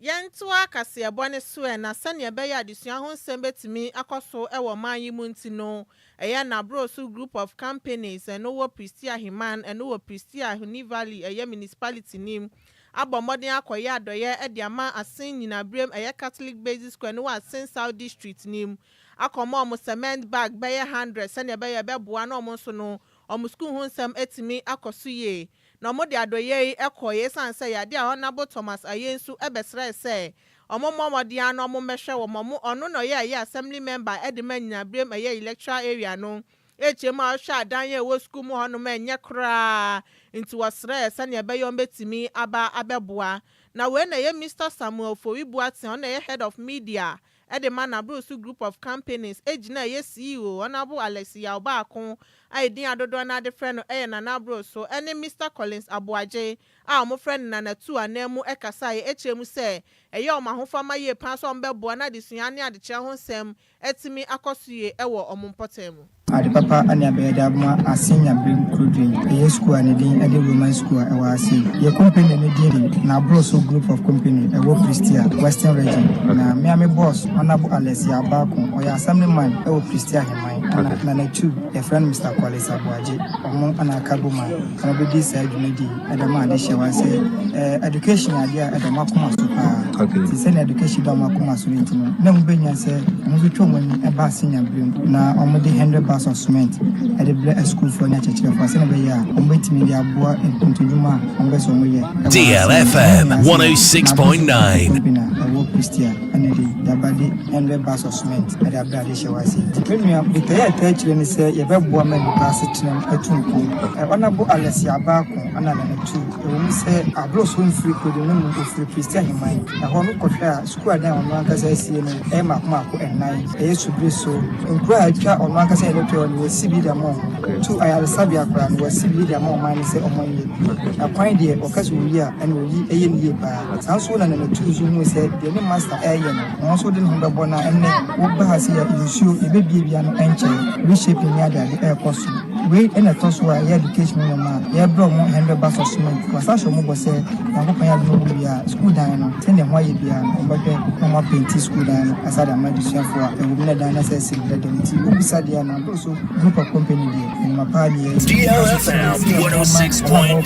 Yɛntoa kaseɛbɔ ne so ɛ na sɛnea ɛbɛyɛ adesua ho nsɛm bɛtumi akɔ so wɔ ɔman yi mu nti no, ɛyɛ Nabroso Group of Companies, ɛno wɔ Prestea Heman, ɛno wɔ Prestea Huni Valley, ɛyɛ municipality nim, abɔ mmɔden akɔyɛ adɔyɛ de ama Asen Nyinaberem, ɛyɛ Catholic Basic School, ɛno wɔ Asen South District nim, akɔma ɔmo cement bag bɛyɛ 100 sɛnea ɛbɛyɛ ɛbɛboa na ɔmo nso no ɔmo sukuu ho nsɛm atumi akɔ so yie. Na ɔmo de adɔyɛ yi kɔɔ esiane sɛ yadeɛ a Honourable Thomas Ayensu ɛbɛsrɛ sɛ ɔmo mmɔ mmɔden ano ɔmo mmɛhwɛ wɔn. Ɔmo ɔno na ɔyɛ ɛyɛ assembly member ɛde ma Nyinaberem, ɛyɛ electoral area no ekyir mu a ɔhwɛ adan a ɛwɔ sukuu mu hɔnom ɛnyɛ koraa, nti wɔsrɛ sɛnea ɛbɛyɛ ɔmo bɛtumi aba abɛboa. Na wei na ɛyɛ Mr Samuel Fori Boateng, ɔno na ɛyɛ head of media ɛde ma Nabroso Group of Companies, egyina ɛyɛ CEO Honourable Alex Yaw Baako a edin adodoɔ no ade frɛ no ɛyɛ Nana Abroso, ɛne Mr Collins Aboagye a wɔn frɛ no Nana Tu anan mu ɛkasa yɛ ekyir mu sɛ ɛyɛ wɔn ahofama yie paa sɛ wɔn bɛboa na adesua ne adekyerɛ ho nsɛm ɛtumi akɔ so yie ɛwɔ wɔn mpɔtam mu.
Ade papa ne abɛyɛ de aboma Asen Nyaberem kurodua yi, ɛyɛ school a ne din de Roman School a ɛwɔ ase. Yɛ company ne din de Nabroso Group of Company, ɛwɔ Prestea, Western Region. Na mmea me boss Honourable Alex Yabaako, ɔyɛ assemblyman ɛwɔ Prestea Ahemman, ɛna Nana Tu yɛfrɛ no Mr Collins Aboagye, ɔmo ana aka bom a ɔmo bɛdi saa dwumadi yi ɛde ma ade hyɛ wa sɛ education yɛ adeɛ a ɛda ɔmo akoma so paa. Nti sɛnea education da ɔmo akoma so no nti no, na ɔmo bɛnya sɛ ɔmo nso twa ɔmo ani ɛba ase Nyaberem na ɔmo de 100 bags of cement ɛde brɛ asukuufoɔ ne akyerɛkyerɛfoɔ sɛnea ɛbɛyɛ a ɔmo bɛtumi de aboa mpuntudwuma a ɔmo bɛ sɛ ɔmo yɛ.
DLFM 106.9.
Company a ɛwɔ Prestea ɛna de yaba de 100 bags of cement ɛde abrɛ ade hyɛ wɔ ase. Nti me nua, botaeɛ a ɛta akyire ne sɛ yɛbɛboa ma nnipa asetena mu atu mpɔn. Honourable Alex Abaako ɛna Nana Tu, ɛwɔ mu sɛ Aboroso mfiri kuro no mu, ofiri Prestea Ahemman. Ɛhɔ no kɔhwɛ a, sukuu adan a ɔno ankasa asie no ɛyɛ mako mako ɛnan, ɛyɛ subiri so nkuro a atwa ɔno ankasa yɛ no twɛ no, wɔsi bi de ama ɔmo tu ayaresabea koraa no, wɔsi bi de ama ɔman no sɛ ɔmo nyɛ. Na kwan deɛ ɔka sɛ oyi a ɛna oyi ɛyɛ ne yie paa. Saa nso na Nana Tu nso hu sɛ deɛ ne master ɛyɛ no, ɔno nso de ne ho bɛbɔ. Na ɛnnɛ woba ha sɛ yɛ nsuo yɛbɛbie no ɛnkyɛn reshaping ne adeade ɛrekɔ so. Wei ɛna ɛtɔ so a ɛyɛ education nneɛma a yɛbrɛ ɔmo 100 bags of cement. Wasa hyɛ ɔmo bɔ sɛ Nyankopɔn yɛ adom wɔ wie a, sukuu dan no sɛnea ho ayɛ biara no, ɔmbɛhwɛ na ɔmo apaint sukuu dan no asa de ama adesuafoɔ a ɛwɔ mu na dan no sɛ ɛsi dɛdɛm. Nti wobisa deɛ na Aboro Group of Company deɛ, nnwuma paa ne yɛyɛ.
DLFM 106.9.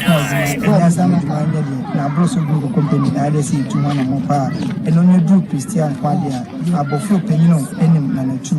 Ɛnyɛ asa no adwuma nyɛ deɛ na Aboro Group of Company na ayɛ sɛ yɛtu ho anammɔ paa. Ɛno nyɛ duru Prestea nko adeɛ a abɔfo panyin anim Nana Tu.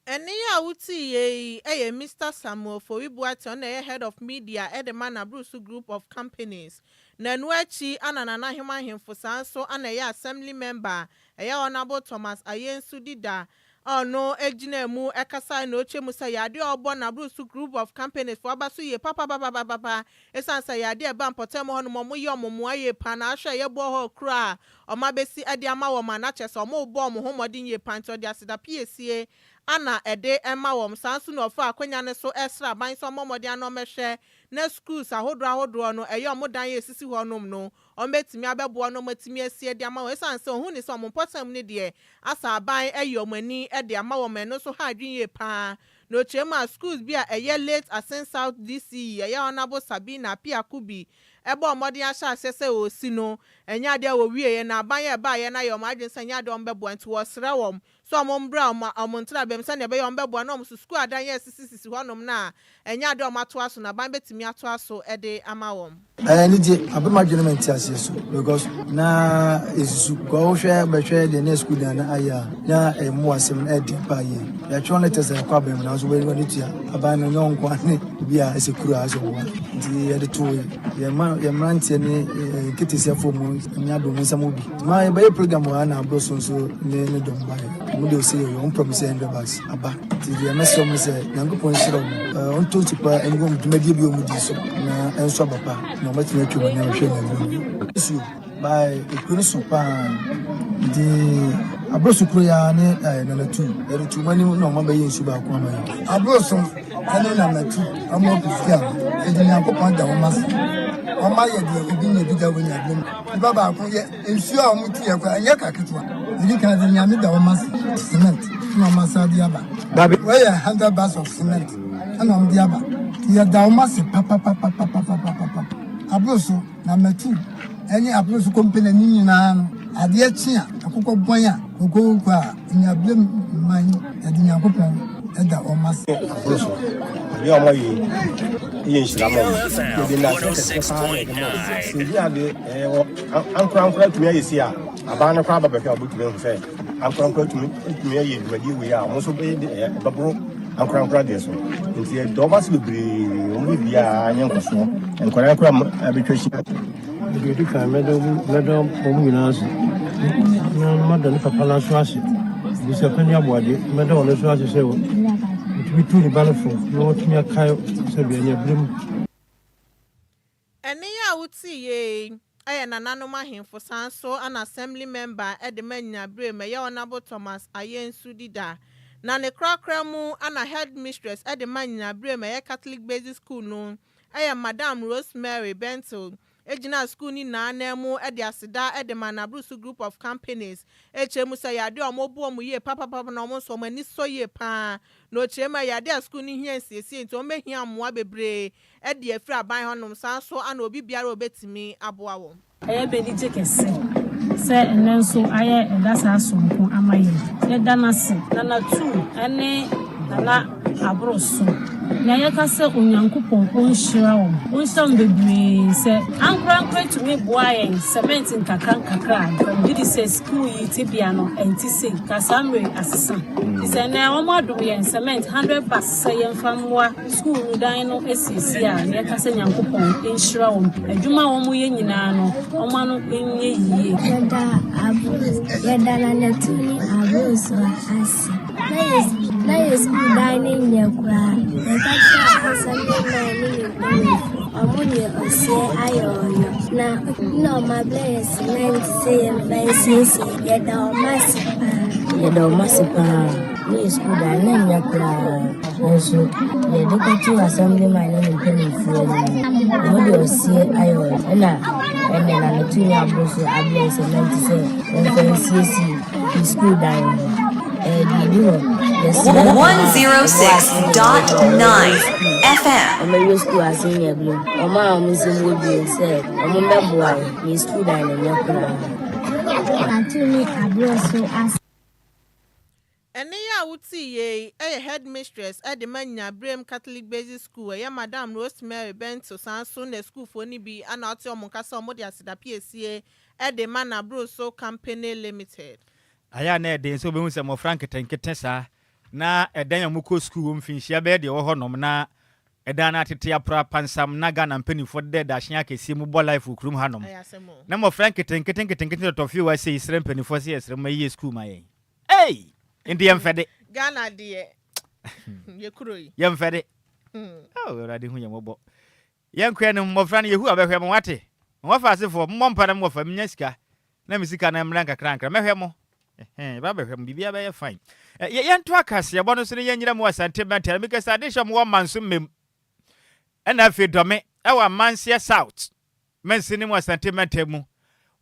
Ɛne a wotii yɛ yi yɛ Mr Samuel Fori Boateng, ɔno na ɛyɛ head of media ɛde ma Nabroso Group of Companies. Na ɛno akyi ana Nana Ahema Ahemfo, saa nso ana ɛyɛ assembly member, ɛyɛ Honourable Thomas Ayensu Dida. a ɔno gyinaa mu kasae na ɔkyerɛ mu sɛ ɛyɛ adeɛ a ɔbɔ Nabrusu Group of Companies foɔ aba so yie papapapapapa ɛsiane sɛ ɛyɛ adeɛ a ɛba mpɔtam hɔ nom wɔyɛ wɔn mmoa yie paa na ahwɛ ɛyɛ borehole koro a wɔn abɛsi de ama wɔn a na kyerɛ sɛ wɔrebɔ wɔn ho mmɔden yie paa nti ɔde aseda piesie ana ɛde ma wɔn. Saa nso na ɔfaa akwanya no so srɛ aban sɛ ɔmmɔ mmɔden ano mmɛhwɛ na schools ahodoɔ ahodoɔ no ɛyɛ wɔn dan a ɛsisi hɔ nom no wɔbɛtumi abɛboa na wɔatumi asie de ama wɔn ɛsiane sɛ ɔhu ne sɛ wɔn mpɔtam no deɛ asa aban ayi wɔn ani de ama wɔn ma ɛno nso ha adwene yie pa ara. Na ɔkyerɛ mu a schools bi a ɛyɛ late Asin South DCE ɛyɛ Honourable Sabina Appiah Kubi bɔɔ mmɔden ahyɛ aseɛ sɛ ɔresi no ɛnyɛ adeɛ a wɔwieɛ na aban a ɛbaeɛ no ayɛ wɔn adwene sɛ ɛnyɛ adeɛ a wɔbɛboa nti wɔsrɛ wɔn sɛ wɔmbra wɔn ntrabea mu sɛnea ɛbɛyɛ a wɔbɛboa na wɔn nso sukuu adan a esisisisi hɔnom no a ɛnyɛ ade a wɔatoa so no, aban betumi atoa so de ama wɔn.
Ɛyɛ anigye, aba m'adwene ma nteaseɛ so because na ɛsusu kɔ wohwɛ bɛhwɛ deɛ na sukuu dan no ayɛ a na ɛyɛ mmoa asɛm no ɛden paa yie. Yɛatwerɛ letters a ɛkɔ aban mu nanso wɔn ani tua aban no nyɛ wɔn nko ara ne obi a ɛsɛ kuro a ɛsɛ ɔboa nti yɛde too yɛn ma yɛn mmeranteɛ ne nketesiafoɔ mu nyame adom mu nsɛm bi. Ma yɛbɛyɛ program wɔ ha na aboro so nso ne ne dɔm baeɛ. Wɔn de ɔsɛ yɛ wɔn promise 100 bags aba. Nti deɛ mɛsrɛ wɔn sɛ Nyankopɔn nhyira wɔn. Ɔntɔ nsu pa ngu wɔn dwumadie bi a wɔn di so na ɛnso aba pa na wɔatumi atwa wɔn ani ahwɛ nyame mu. Nsuo bae ekuro no so paa nti aboro so kuro yi ara ne Nanatu yɛde to wɔn anim na wɔn abɛyɛ nsuo baako ama yɛn.
Aboro so ɛne Nanatu wɔn ɔpisi a yɛde Nyankopɔn da wɔn ase. Wɔn ayɛ deɛ obi nyɛ bi da wɔ nyame mu. Nipa baako yɛ nsuo a wɔn tu yɛ kora ɛnyɛ ka ketewa. Ɛdi kan sɛ nyame da wɔn ase cement ɛna wɔn asa de aba. Wɔyɛ 100 bags of cement ɛna wɔn de aba. Yɛ da wɔn ase papapapapapapapa. Aboro so na matu ɛne aboro so kɔmpani ne nyinaa no adeɛ kye a akokɔ bɔn a kokooko a nyablem man yɛde Nyankopɔn ɛda wɔn ase.
Aboro so adeɛ a wɔayɛ yi yɛ nhyira ma wɔn. Yɛde nnaase kɛseɛ paa na ɛde ma wɔn. Sɛ ebi ade ɛɛ wɔ ankorankora atumi ayɛ si a, aban no koraa ba bɛhwɛ a wɔbɛtumi ahu sɛ ankorankora atumi atumi ayɛ dwumadie wei a wɔn nso bɛyɛ de ɛɛ ɛbɛboro ankorankora deɛ so. Nti yɛda wɔn ase bebree, wɔn biribiara nyɛ nkɔsoɔ. Nkwadaa koraa abɛtwa ahyia.
Deɛ ɛdi kan, mɛda mɛda wɔn nyinaa ase na mada ne papa no nso ase. Abusuapanin Aboagye, mɛda ɔno nso ase sɛ ɔtumi tu ne ba no fo na watumi akae sɛdeɛ ɛnyɛ berɛ mu.
Ɛnne yi a wotee yei yɛ nananom ahemfo san nso na Assembly Member de ma Nyinaberem ɛyɛ Honourable Thomas Ayensu Dida. Na ne korakora mu na Headmistress de ma Nyinaberem ɛyɛ Catholic Basic School no yɛ Madam Rosemary Bentil gyinaa sukuu no nyinaa ananmu de aseda de maa Nabrusu Group of Companies kyerɛ mu sɛ ɛyɛ adeɛ a wɔbu wɔn yie papapapa na wɔn nso wɔn ani sɔ yie pa ara na ɔkyerɛ mu ɛyɛ adeɛ a sukuu no hia nsiesie nti wɔbɛhia mmoa bebree de afiri aban hɔnom saa nso na obi biara a ɔbɛtumi aboa wɔn.
Ɛyɛ me anigye kɛse sɛ ɛnnɛ nso ayɛ ɛda saa soronko ama yɛn. Yɛda no ase, Nana Tuu ne Nana Aboroso. Nea yɛka sɛ Onyankopɔn ɔnhyira wɔn, ɔnhyira wɔn bebree. Sɛ ankorankoro tumi boa yɛn cement nkakra nkakra a, nka megye di sɛ sukuu yi tebea no ɛnte sei. Nka saa mmerɛ yi asesa. Nti sɛ ɛnnɛ wɔadom yɛn cement 100 bags sɛ yɛmfa mmoa Sukuu no dan no asiesie a, na yɛka sɛ Nyankopɔn nhyira wɔn. Adwuma a wɔyɛ nyinaa no, ɔma no nyɛ yie.
Yɛda aboro yɛda Nana ne Aborosoa ase. Na yɛ na yɛ sukuu dan no nyɛ koraa. Yɛka kyerɛ assemblyman ne ne mpanyinfo. Ɔmo de ɔseɛ ayɛ ɔyɔ. Na na ɔmo abrɛ yɛ cement sɛ yɛmfa nsiesie. Yɛda ɔmo ase paa.
Yɛda ɔmo ase paa. Ne yɛ sukuu dan no nyɛ koraa. Nanso yɛde kɔtoo assemblyman ne ne mpanimfoɔ anim no, wɔde ɔseɛ ayɛ wɔn. Ɛna ɛnɛ na ne tumi aboro so abrɛ cement sɛ wɔmfa nsiesie ne sukuu dan no. Ɛyɛ biribi hɔ. Yɛsrɛ
106.9 FM.
Wɔawie sukuu ase nyɛ bio. Wɔn a wɔn nsam wɔ bio sɛ wɔmmɛboa yɛn. Yɛn sukuu dan no nyɛ koraa.
Natumi aboro so ase.
Ɛnne yi a wotee yei yɛ Headmistress de ma Nyaberem Catholic Basic School, ɛyɛ Madam Rosemary Bento saa nso na asukuufoɔ no bi na ɔte wɔn nka sɛ wɔde aseda piesie de ma Nabroso Company Limited.
Ayɛ a na ɛyɛ den sɛ wobehu sɛ mmofra nketenkete saa na ɛdan a wɔkɔ sukuu wɔ mfinhyia bɛyɛ deɛ ɛwɔ hɔnom na ɛdan no atete apra apansam na Ghana mpanimfoɔ deda dahyen akɛseɛ mu bɔ life wɔ kurom hanom na mmofra nketenkete nketenkete tɔtɔ fie wɔ ha sei srɛ mpanimfoɔ sɛ yɛsrɛ mo ma yɛyɛ sukuu ma yɛn. Ei! Enti yɛmfɛ de.
Ghana deɛ yɛ kuro yi.
Yɛmfɛ de. Oh, Awurade hu yɛn mmɔbɔ. Yɛnkɔ anim, mmɔfra no Yehowa bɛhwɛ mo, wate? Mo wɔfa asefoɔ, mommɔ mpa na mo wɔfa menya sika na me sika no mmra nkakrankra. Mɛhwɛ mo. Ɛhɛn, yɛba bɛhwɛ mo, biribiara bɛyɛ fine. Ɛ, yɛnto akaseɛbɔ no so na yɛnyina mu wɔ Asante Bɛntɛn. Mekasa adehyɛ mo wɔ Manso Mmem. Ɛna afei Dɔme ɛwɔ Amanseɛ South. Mansini mu Asante mantam mu.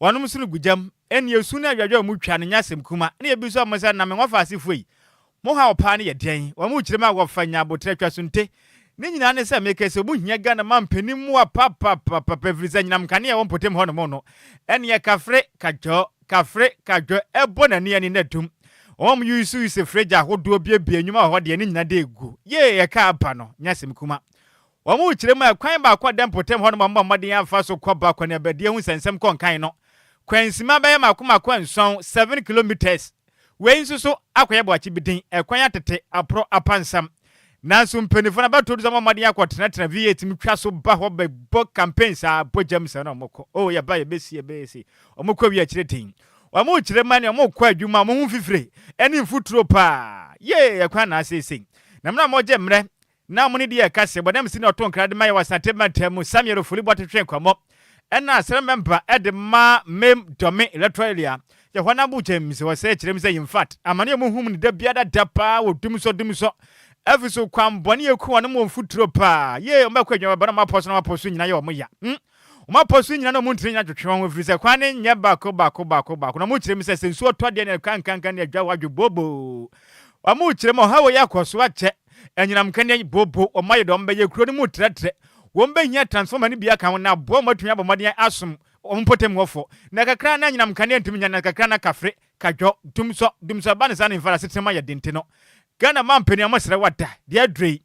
Wɔnom nso no gu gyam. Ɛnneɛ osu ne adwadwa a wɔtwa no nyɛ asɛm kuma. Ɛna yɛbisa wɔn sɛ, Na me wɔfaasefoɔ yi, mo haw paa no yɛ deɛn? Wɔn kyerɛ mu a wɔfa nya aboterɛ twa so nte. Ne nyinaa ne sɛ meka sɛ wɔn hia Ghana mampanin mmoa papapapapa ɛfiri sɛ anyinam nkanea a ɛwɔ mpɔtam hɔ nom no, ɛneɛ kafre kadwɔ, kafre kadwɔ ɛbɔ n'ani ani na dum. Wɔn a wɔyusu fridge ahodoɔ biebie nnwuma wɔ hɔ deɛ ne nyinaa de gu. Yee ɛka aba no nyɛ asɛm kuma. Wɔrekyerɛ mu a, kwan baako a ɛda mpɔtam hɔ no ma wɔbɔ mmɔden afa so kɔ ba akɔneabadie ho nsɛnsɛm kɔ nkan no. Kwansima bɛyɛ mmaako mmaako nson, 7 kilometres. Wei nso so akɔyɛ boakye bi den, ɛkwan atete, aporɔ, apansam. Nanso mpanyinfoɔ no abatoɔ du sɛ wɔbɔ mmɔden akɔtenatena V8 mu twa so ba hɔ bɛbɔ campaign saa, bɔ gyam saa na wɔkɔ. Oh, yɛba yɛbɛsi, yɛbɛyɛ sei. Wɔkɔ wie akyire den. Wɔrekyerɛ mu a ne wɔrekɔ adwuma, wɔn ho mfifire ne mfuturo paa. Yee, ɛkwan na aseesei. Na mmerɛ a wɔregye mmerɛ Na ɔmo ne deɛ ɛka sɛ bɔnam si na ɔto nkra de ma yɛ wɔ Asante mantam mu Samuel Ofori Boatwetwe nkɔmmɔ ɛna asɛm mɛmba de ma Mem Dɔme Electoral Area yɛ hɔ na Abu James wɔ sɛ kyerɛ mu sɛ infact amane a ɔmo hu mu no da biara da paa wɔ dumsɔ dumsɔ afi so kwan bɔne eku wɔn mo mfuturo paa yee ɔmo bɛkɔ adwuma bɛba na ɔmo apɔ so na ɔmo apɔ so nyina yɛ ɔmo ya hmm ɔmo apɔ so nyina na ɔmo ntiri nyina twetwe wɔn ho ɛfiri sɛ kwan ne nyɛ baako baako baako baako na ɔmo kyerɛ mu sɛ sɛ nsuo tɔ deɛ ne kankankan ne adwa wadwo booboo ɔmo kyerɛ mu ɔhaw yi akɔ so akyɛ Anyinam nkanea booboo, wɔn ayɛ deɛ wɔn bɛyɛ, kuro no mu trɛtrɛ, wɔn bɛhia transformer no bi aka ho na aboa wɔn atumi abɔ mmɔden asom wɔn mpɔtam hɔfoɔ. Na kakra na anyinam nkanea ntumi nya, na kakra na kafre, kadwɔ, dumsɔ, dumsɔ ɛba no saa na mfara asetena mu ayɛ den nti no, Ghana mampanin a wɔsrɛ wo ada, deɛ aduro yi,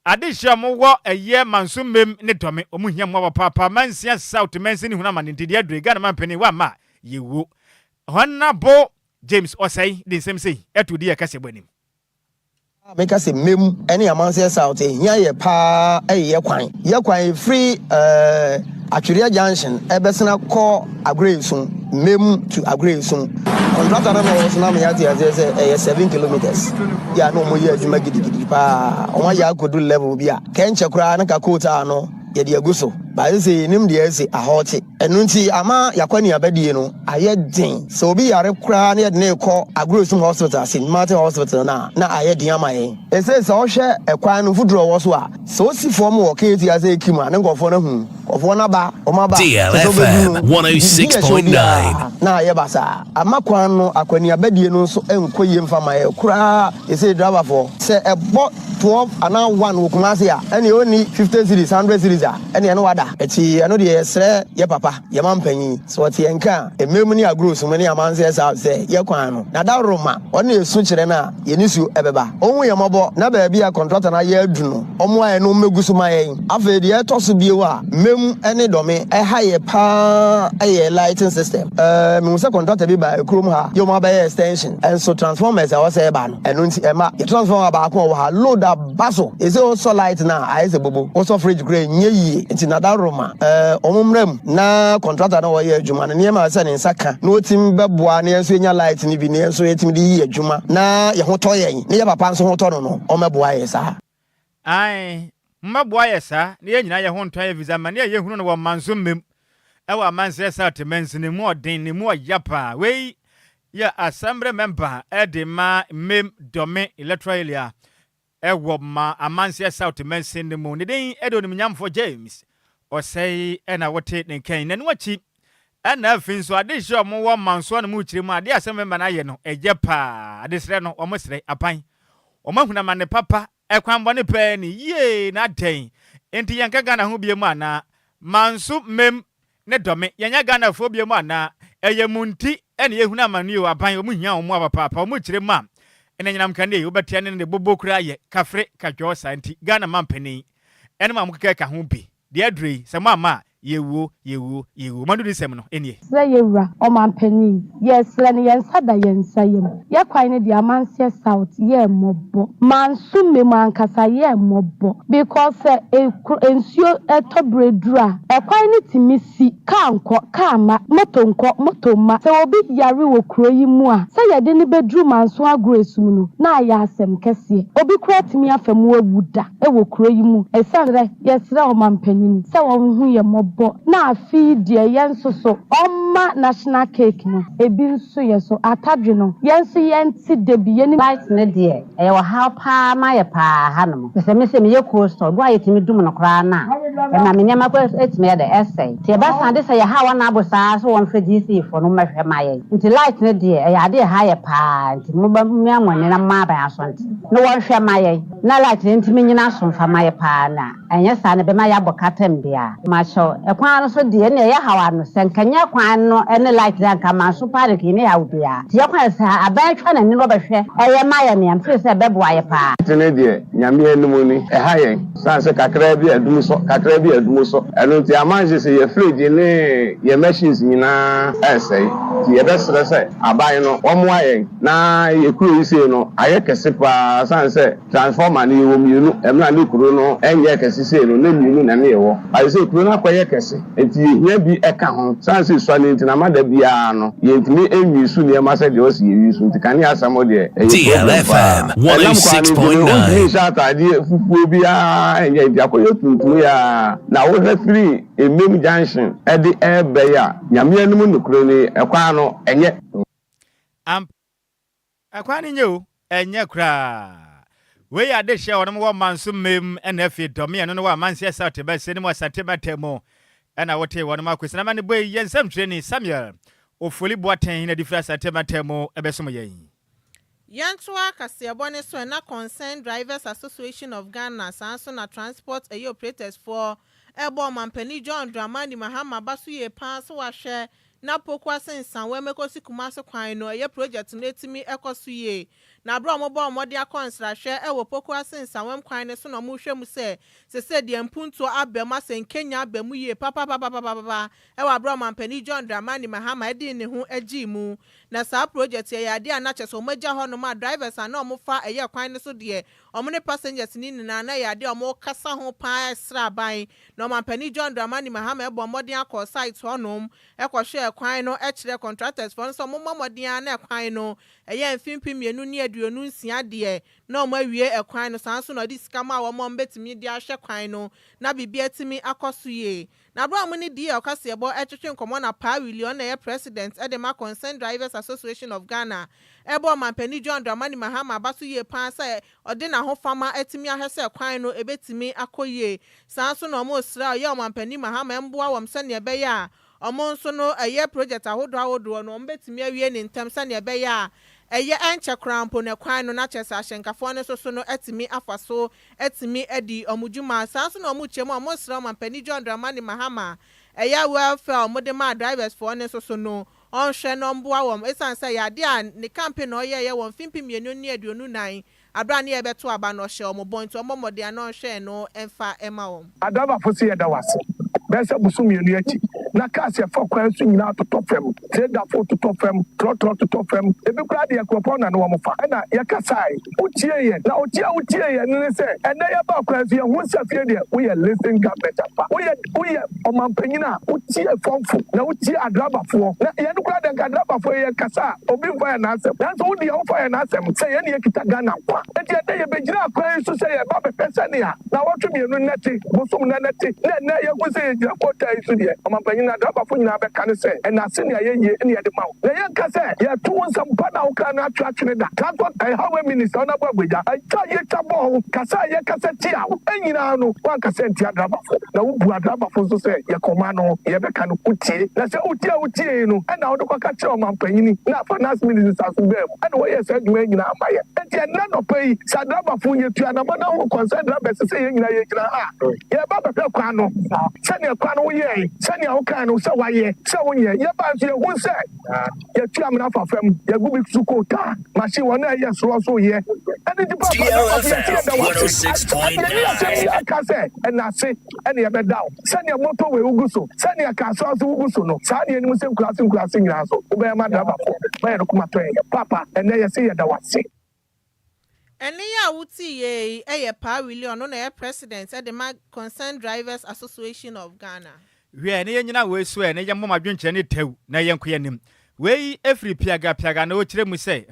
adehyeɛ a wɔwɔ ɛyɛ Manso Mmem ne Dɔme, wɔn hia mmoa papaapa, Mansia South mansini hunu amane nti deɛ aduro yi, Ghana mampanin woamma a, yɛwuo. Hon. James Osei de nsɛm sei to di yɛ kaseɛbɔ anim.
A meka sɛ mmem ne Amanseɛ South ɛhia yɛ paa ɛyɛ yɛ kwan. Yɛ kwan ɛfiri ɛɛ Atwereɛ junction ɛbɛsena kɔ Agorɛnsu, mmem to Agorɛnsu. Contractor no na ɔwɔ so na ama yɛate aseɛ sɛ ɛyɛ 7 kilometres. Yɛ a na wɔn yɛ adwuma gidigidi paa. Wɔn ayɛ akɔdu level bi a kɛnkyɛ koraa na ka coat a no yɛde agu so. But sɛ yɛnim deɛ ɛse ahɔɔkye. Ɛno nti ama y'akɔneabadie no ayɛ den. Sɛ obi yare koraa na yɛde no rekɔ Agorɔsum Hospital, St. Martin Hospital no a, na ayɛ den ama yɛn. Ɛsei sɛ wohwɛ ɛkwan no mfuturo a ɛwɔ so a, sɛ wosi fam wɔ KT ase rekim a, ne nkurɔfoɔ no ahu. Nkurɔfoɔ no aba, wɔn aba, kyerɛ sɛ wobɛdu no, biribi a ɛhyɛ obiara na ayɛ basaa. Ama kwan no akɔneabadie no nso nkɔ yie mfa mma yɛn koraa. Ɛsei driverfoɔ, sɛ ɛbɔ 12 anaa 1 wɔ Kumasi a, ɛneɛ ɔnni 50 cedis, 100 cedis a, ɛneɛ ne wada. Ɛti ɛno deɛ yɛsrɛ yɛ papa, yɛ mampanyin, sɛ ɔte yɛn nka a, mmɛ mu ne agorɔ mu ne amanseɛ saa sɛ yɛ kwan no, n'adaworoma, ɔno na yɛsu kyerɛ no a, yɛn nisuo ɛbɛba. Ɔnhu yɛn mmɔbɔ na baabi a kɔntrata no ayɛ adu no, ɔmmoa yɛn na ɔmmɛgu so ma yɛn. Afei deɛ ɛtɔ so bio a, mmɛ mu ne dɔme ɛha yɛ paa yɛ lighting system. Ɛɛ, mehu sɛ kɔntrata bi baa kurom ha, yɛ wɔn abɛyɛ extension, nso transformers a ɛwɔ sɛ ɛba no, Ɛno nti ɛma yɛ transformer baako a ɔwɔ ha load aba so. Ɛsɛ wosɔ light no a ayɛ sɛ bobo. Wosɔ fridge koraa ɛnyɛ yie. Nti Nadaroma ɛɛ wɔn mmra mu na contractor no a ɔyɛ adwuma no nneɛma a ɛsɛ ne nsa ka na ɔtumi bɛboa na yɛn nso yɛnya light no bi na yɛn nso yɛtumi de yi adwuma na yɛn ho tɔ yɛn na yɛ papa nso ho tɔ no no wɔmmɛboa yɛn saa.
Ae, mommɛboa yɛ saa na yɛn nyinaa yɛ ho ntɔ yɛn efisɛ amane a yɛhunu no wɔ manso mmam wɔ Amanseɛ South mansini mu ɔden na emu ɔya paa. Wei yɛ Assembly Member de ma Mmem Dome Electoral Area wɔ ma Amanseɛ South mansin no mu. Ne din de Onimnyamfoɔ James Osei na wote ne nka yi. Na ɛno akyi na afei nso adehyeɛ a wɔwɔ mansoa no mu kyerɛ mu adeɛ a Assembly Member no ayɛ no ɛyɛ paa. Adesrɛ no wɔsrɛ aban Wɔahunu amane papa, ɛkwan bɔne pɛɛ ni, yie na adɛn nti yɛnka Ghana ho biom anaa? Manso mem ne dɔme, yɛnyɛ Ghanafoɔ biom anaa? Ɛyɛ mo nti na yɛhunu amane o, aban wɔn hia wɔn mmoa papaapa, wɔn kyerɛ mu a ɛna anyinam kanea yi wobɛtea ne ne bobo koraa yɛ kafre kadwɔɔ saa nti Ghana mampanin ɛne mo a mokeka ka ho bi deɛ aduro yi sɛ moamma a. Yɛwuo, yɛwuo, yɛwuo. Madu ne nsɛm no nie.
Srɛ yɛ wura ɔmanpanin, yɛsrɛ no yɛn nsa da yɛn nsa yam, yɛ kwan no deɛ amanseɛ south yɛ mmɔbɔ, manso mmem ankasa yɛ mmɔbɔ because sɛ nsuo tɔ berɛ duru a ɛkwan no tumi si, car nkɔ, car mma, moto nkɔ, moto mma, sɛ obi yare wɔ kuro yi mu a sɛ yɛde no bɛduru manso agorɔ esum no na ayɛ asɛm kɛseɛ, obi koraa tumi afa mu awu da wɔ kuro yi mu ɛsiane sɛ yɛsrɛ ɔmanpanin sɛ ɔnhu yɛn mmɔbɔ na afe yi deɛ yɛn nso so ɔmma national cake no ebi nso yɛ so atadwe no yɛn nso yɛnte da bi yɛnim.
Light no deɛ ɛyɛ ɔhaw paa ma yɛ paa ha nom te sɛ me sɛ meyɛ cold store bi wɔ a yɛtumi dum no koraa no a ɛma me nneɛma koraa ɛtumi yɛ dɛ ɛsɛe nti ɛba saa de sɛ yɛhaw wɔn abo saa sɛ wɔmfrɛ GC foɔ no mmɛhwɛ ma yɛn nti light no deɛ ɛyɛ adeɛ ɛha yɛ paa nti momma mo ani na momma aban aso nte na wɔnhwɛ ma yɛn na light no ntumi nyina so mfa ma yɛ paa na ɛnyɛ saa no ɛbɛma yɛabɔ ka tɛm biara. Makyɛw, ɛkwan no so deɛ ɛnna ɛyɛ haw ano, sɛ nka nyɛ kwan no ne light no a nka manso paa de nka yɛnni haw biara. Nti yɛ kwan sɛ aban atwa n'ani na ɔbɛhwɛ ɛyɛ ma yɛn nea mefeel sɛ ɛbɛboa yɛ paa.
Light no deɛ Nyame anim ni, ɛha yɛn, sane sɛ kakraa bi a adum sɔ, kakraa bi a adum sɔ, ɛno nti ama nhyɛ sɛ yɛ fridge ne yɛ machines nyinaa ɛresɛe, nti yɛbɛsrɛ sɛ aban no wɔmmoa yɛn na yɛ kuro yi sei no ayɛ kɛse paa sane sɛ Transformer no yɛwɔ mienu, mmerɛ a ne kuro no nyɛɛ kɛse sei no na mienu na ne yɛwɔ, but sesei kuro no akɔyɛ kɛse nti yɛhia bi ka ho, sane sɛ sua no nti na ama da biara no yɛntumi nwisu nneɛma sɛdeɛ ɔse yɛwisu nti kanea asɛm deɛ ɛyɛ problem paa.
DLFM
Ɛnam kwan no nti no wontumi
106.9.
nhyɛ ataadeɛ fufuo biara nyɛ nti akɔyɛ tuntum yi ara na wohwɛ firi Emem junction de reba yi a, Nyame anim nokorɛ ni ɛkwan no ɛnyɛ.
Ampa. Ɛkwan no nyɛ o, ɛnyɛ koraa. Wei yɛ adehyeɛ a wɔnom wɔ Manso Mmem ɛna afei Dɔme ɛno no wɔ Amanseɛ South Bɛsɛ no mu Asante Mantam mu ɛna wotee wɔnom Akwesi na bɔ yi yɛ nsɛmtwerɛni Samuel Ofoli Boateng na de firi Asante Mantam mu ɛbɛsom yɛn.
Yɛntoa kaseɛbɔ no so ɛ, na Concerned Drivers Association of Ghana saa nso na Transport ɛyɛ Operators foɔ ɛbɔ Ɔmampanin John Dramani Mahama aba so yie paa sɛ wahwɛ na Pokuase Nsawam ɛkɔsi Kumase kwan no ɛyɛ project no etumi ɛkɔ so yie. Na abere a wɔbɔ wɔn de akɔ nsrahwɛ ɛwɔ Pokuase Nsawam kwan no so na wɔrehwɛ mu sɛ sese deɛ mpuntuo aba mu asɛ nkenya aba mu yie papapapapapa ɛwɔ abere a Ɔmampanin John Dramani Mahama ɛde ne ho agyi mu. Na saa project yɛ adeɛ a na kyerɛ sɛ wɔn agya hɔnom a drivers a na wɔfa ɛyɛ kwan no so deɛ wɔn ne passengers ne nyinaa na yɛ adeɛ a wɔn kasa ho paa ɛsrɛ aban na Ɔmampanin John Dramani Mahama ɛbɔ mmɔden akɔ site hɔnom ɛkɔhwɛ kwan no ɛkyerɛ contractors foɔ no sɛ wɔn mmɔ mmɔden a na ɛkwan no ɛyɛ mfimfin 226 deɛ na wɔn awie ɛkwan no. Saa nso na ɔde sika ma wɔn a wɔbɛtumi de ahwɛ kwan no na biribi atumi akɔ so yie. Na abere a wɔn ne DL kaseɛbɔ ɛtwetwe nkɔmɔ na Paa Willie, ɔno na ɛyɛ president ɛde ma Concerned Drivers Association of Ghana, ɛbɔ Ɔmampanin John Dramani Mahama aba so yie paa sɛ ɔde n'ahofama atumi ahwɛ sɛ kwan no ebɛtumi akɔ yie. Saa nso na wɔn resrɛ a ɔyɛ Ɔmampanin Mahama mboa wɔn sɛnea ɛbɛyɛ a ɔmo nso no ɛyɛ project ahodoɔ ahodoɔ no wɔn bɛtumi awie ne ntɛm sɛnea ɛbɛyɛ a ɛyɛ ɛnkyɛ koraa mpo no kwan no na kyerɛ sɛ ahyɛnkafoɔ no nso so no atumi afa so atumi adi ɔmo dwuma. Saa nso na ɔmo kyerɛ mu a ɔmo srɛ Ɔmampanin John Dramani Mahama ɛyɛ welfare a ɔmo de maa drivers foɔ no nso so no ɔnhwɛ na ɔmboa wɔn, ɛsiane sɛ yɛ adeɛ a ne campaign na ɔyɛɛyɛ wɔ mfimfin 2024 abere a ne yɛbɛto aba no ɔhyɛ ɔmo bɔ nti ɔmmɔ mmɔden a na ɔnhwɛ no ɛmfa ɛma wɔn.
Adrabafo sɛ yɛda wase bɛyɛ sɛ bosom 2 akyi na cars yɛfa kwan so nyinaa totɔ fam, tredafo totɔ fam, trɔtrɔ totɔ fam, ebi koraa deɛ kuropɔn na ne wɔn fa. Ɛna yɛkasae, wotie yɛn na otie a wotie yɛn no ne sɛ ɛnɛ yɛba kwan so yɛho sɛ fie deɛ woyɛ listen government apa, woyɛ ɔmanpanyin a wotie fɔmfo na wotie adrabafoɔ na yɛn koraa deɛ nka adrabafoɔ yɛ kasa a obi mfa yɛn n'asɛm, nanso wo deɛ wofa yɛn n'asɛm sɛ yɛn ne yɛkita Ghana nkwa. Enti ɛnɛ yɛbɛgyina kwan so sɛ yɛba bɛpɛ sɛnea na wɔtwe 2 nnɛte bosom nnɛte na ɛnɛ yɛhu sɛ yɛgyina kɔɔta yi so deɛ ɔmanpanyin na adrabafo nyinaa bɛka ne sɛ ɛna ase nea yɛyie ne yɛde ma wo na yɛnka sɛ yɛto wo nsɛm pa na woka no atwe atwene da. Transport and Highway Minister ɔnabɔ agbagya atwa yɛtwa bɔɔ ho kasa a yɛkasa tia wo nyinaa no woankasa ntia adrabafo na wobu adrabafo nso sɛ yɛkɔma no yɛbɛka no wotie na sɛ wotie a wotie no ɛna wode kɔka kyerɛ ɔmampanyini na finance minister so baa mu ɛna wɔyɛ saa adwuma nyinaa ma yɛ. Enti ɛnnɛ nɔpa yi sɛ adrabafo yɛtua anamɔ na ho concerned drivers sɛ yɛn nyinaa yɛgyina ha yɛba bɛhwɛ kwan no sɛnea kwan no woyɛe sɛnea woka. wokae no sɛ woayɛ, sɛ wonyɛ. Yɛbae nso yɛhuu sɛ yɛatu amena afa fam, yɛagu bi so kootaa, machine, wɔn a ɛyɛ soro nso reyɛ. Ɛno nti Paapa, na ɔse yɛse yɛda wo ase. Yɛnni asɛm biara ka sɛ ɛnase na yɛbɛda wo. Sɛdeɛ motorway wogu so, sɛdeɛ Kasoa nso wogu so no, saa na yɛnim sɛ nkuraase nkuraase nyinaa nso wobɛyɛ ma driverfoɔ ma yɛn koma tɔ yɛn. Paapa, ɛnnɛ yɛse yɛda wo ase.
Ɛnne yi a wote yei yɛ Paa Willie, ɔno na ɛyɛ President de ma Concerned Drivers Association of Ghana.
Hwɛ, na yɛnnyina wei so ɛ, na yɛmmɔ mo adwenkyerɛ ne tɛw, na yɛnkɔ yɛn anim. Wei firi Piaga Piaga na ɔkyerɛ mu sɛ,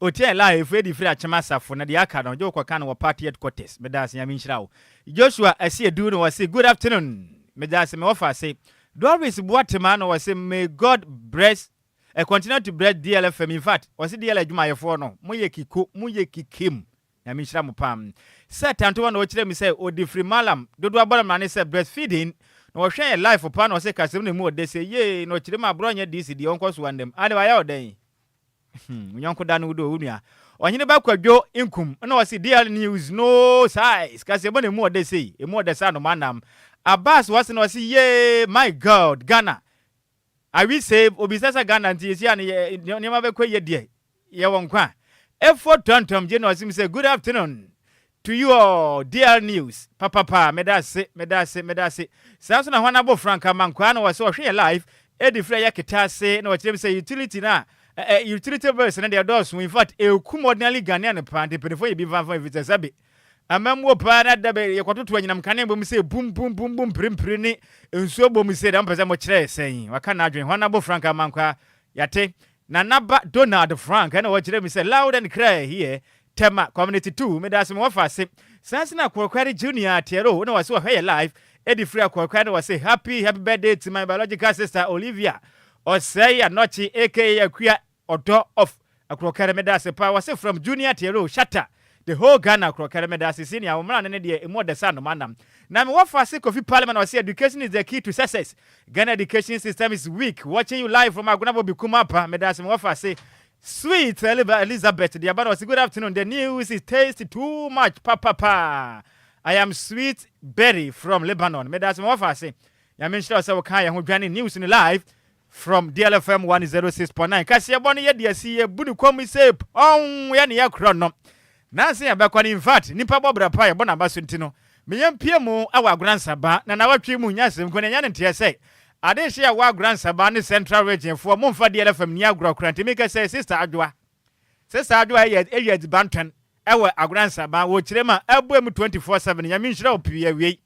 Otia Elaha efiri adi firi Akyem Asafo, na deɛ aka no, gye wokɔka no wɔ party headquarters. Meda ase, Nyame nhyira wo. Joshua Asiedu na ɔse, Good afternoon. Meda ase, me wɔfa ase. Doris Boatema na ɔse, May God bless eh, continue to bless DLFM. In fact, ɔse DL adwumayɛfoɔ no, moyɛ kiko, moyɛ kikim. Nyame nhyira mo paa. Sɛ Tantowa na ɔkyerɛ me sɛ ɔde firi Mallam dodoɔ abɔ no amane sɛ breast feeding na ɔhwɛ yɛ life paa na ɔse kasɛm no mu ɔdɛ sɛ yee na ɔkyerɛ mu aborɔ nyɛ DC deɛ ɔnkɔ so andam ade wayɛ wo dɛn hmm wo yɔnko da no wo do wo nua Ɔhene ba Kwadwo Nkum na ɔse DL news no size kasɛm no mu ɔdɛ sei emu ɔdɛ sɛ anoma nam Abbas wɔse na ɔse yee my God Ghana Are we safe? Obisa sɛ Ghana nti yɛsi a no yɛ nneɛma bɛkɔ yie deɛ yɛwɔ nkwa. Efo Tɔntɔm gye na ɔse mu sɛ good afternoon to you all DL news papapa meda ase meda ase meda ase. Saa nso na hwan abo Frank Amankwaa na ɔse ɔhwɛ yɛ live ɛdi firi ɛyɛ Ketaase na ɔkyerɛ mu sɛ utility no a utility bills no deɛ ɛdɔɔso in fact ɛkum ordinary Ghanaian paa nti mpanyinfoɔ yɛ bi mfa mfa ɛfiri sɛ sɛbe Amammuo paa na da bɛ yɛkɔtoto anyinam kanea bom sɛ bum bum bum bum mprempren ne nsuo bom sɛ deɛ mopɛ sɛ mokyerɛ sɛn? Waka n'adwene. Hwan abo Frank Amankwaa? Yɛate. Nana ba Donald Frank ɛna ɔkyerɛ mi sɛ loud and clear here Tema community 2 medase me wɔfa ase. Saa nso na Akoakware Junior Tiero na wɔse wɔhwɛ yɛ live ɛdi firi Akoakware na wɔse happy happy birthday to my biological sister Olivia Osei Anokye aka Akua Ɔdɔ of Akrɔkɛrɛ medase paa wɔse from junior tiero shatta the whole Ghana Akrɔkɛrɛ medase senior wo mmrane no deɛ emu ɔdɛ sɛ anoma nam na me wɔfase Kofi Parliament ɔse education is the key to success Ghana education system is weak watching you live from Agona Bobi Kumapa medase me wɔfase Sweet Elizabeth deɛ aba na ɔse good afternoon the news is tasty too much papapa I am sweet Berry from Lebanon medase me wɔfase Nyame nhyira wo sɛ wo kaa yɛn ho dwane news no live From DLFM 106.9 Kaseɛbɔ no yɛ deɛ si yɛ bu ne kɔn mu sei pɔn yɛ ne yɛ korɔ no Nansa yɛ bɛkɔ no infact nipa bɔ bra pa yɛ bɔ n'aba so nti no me yɛ mpie mu wɔ Agona Nsaba na nawɔtwe mu nyɛ asɛm ko na ɛnyɛ ne nteɛ sɛ adehye a wɔ Agona Nsaba ne Central Region foɔ mo nfa DLFM ni agorɔ koraa nti mekɛ sɛ Sister Adwoa Sister Adwoa yɛ yɛ adziban tɔn Ɛwɔ agorɔ ansaban wɔ kyerɛ mu a ɛboa mu 24/7 Nyame nhyira wo pii awiei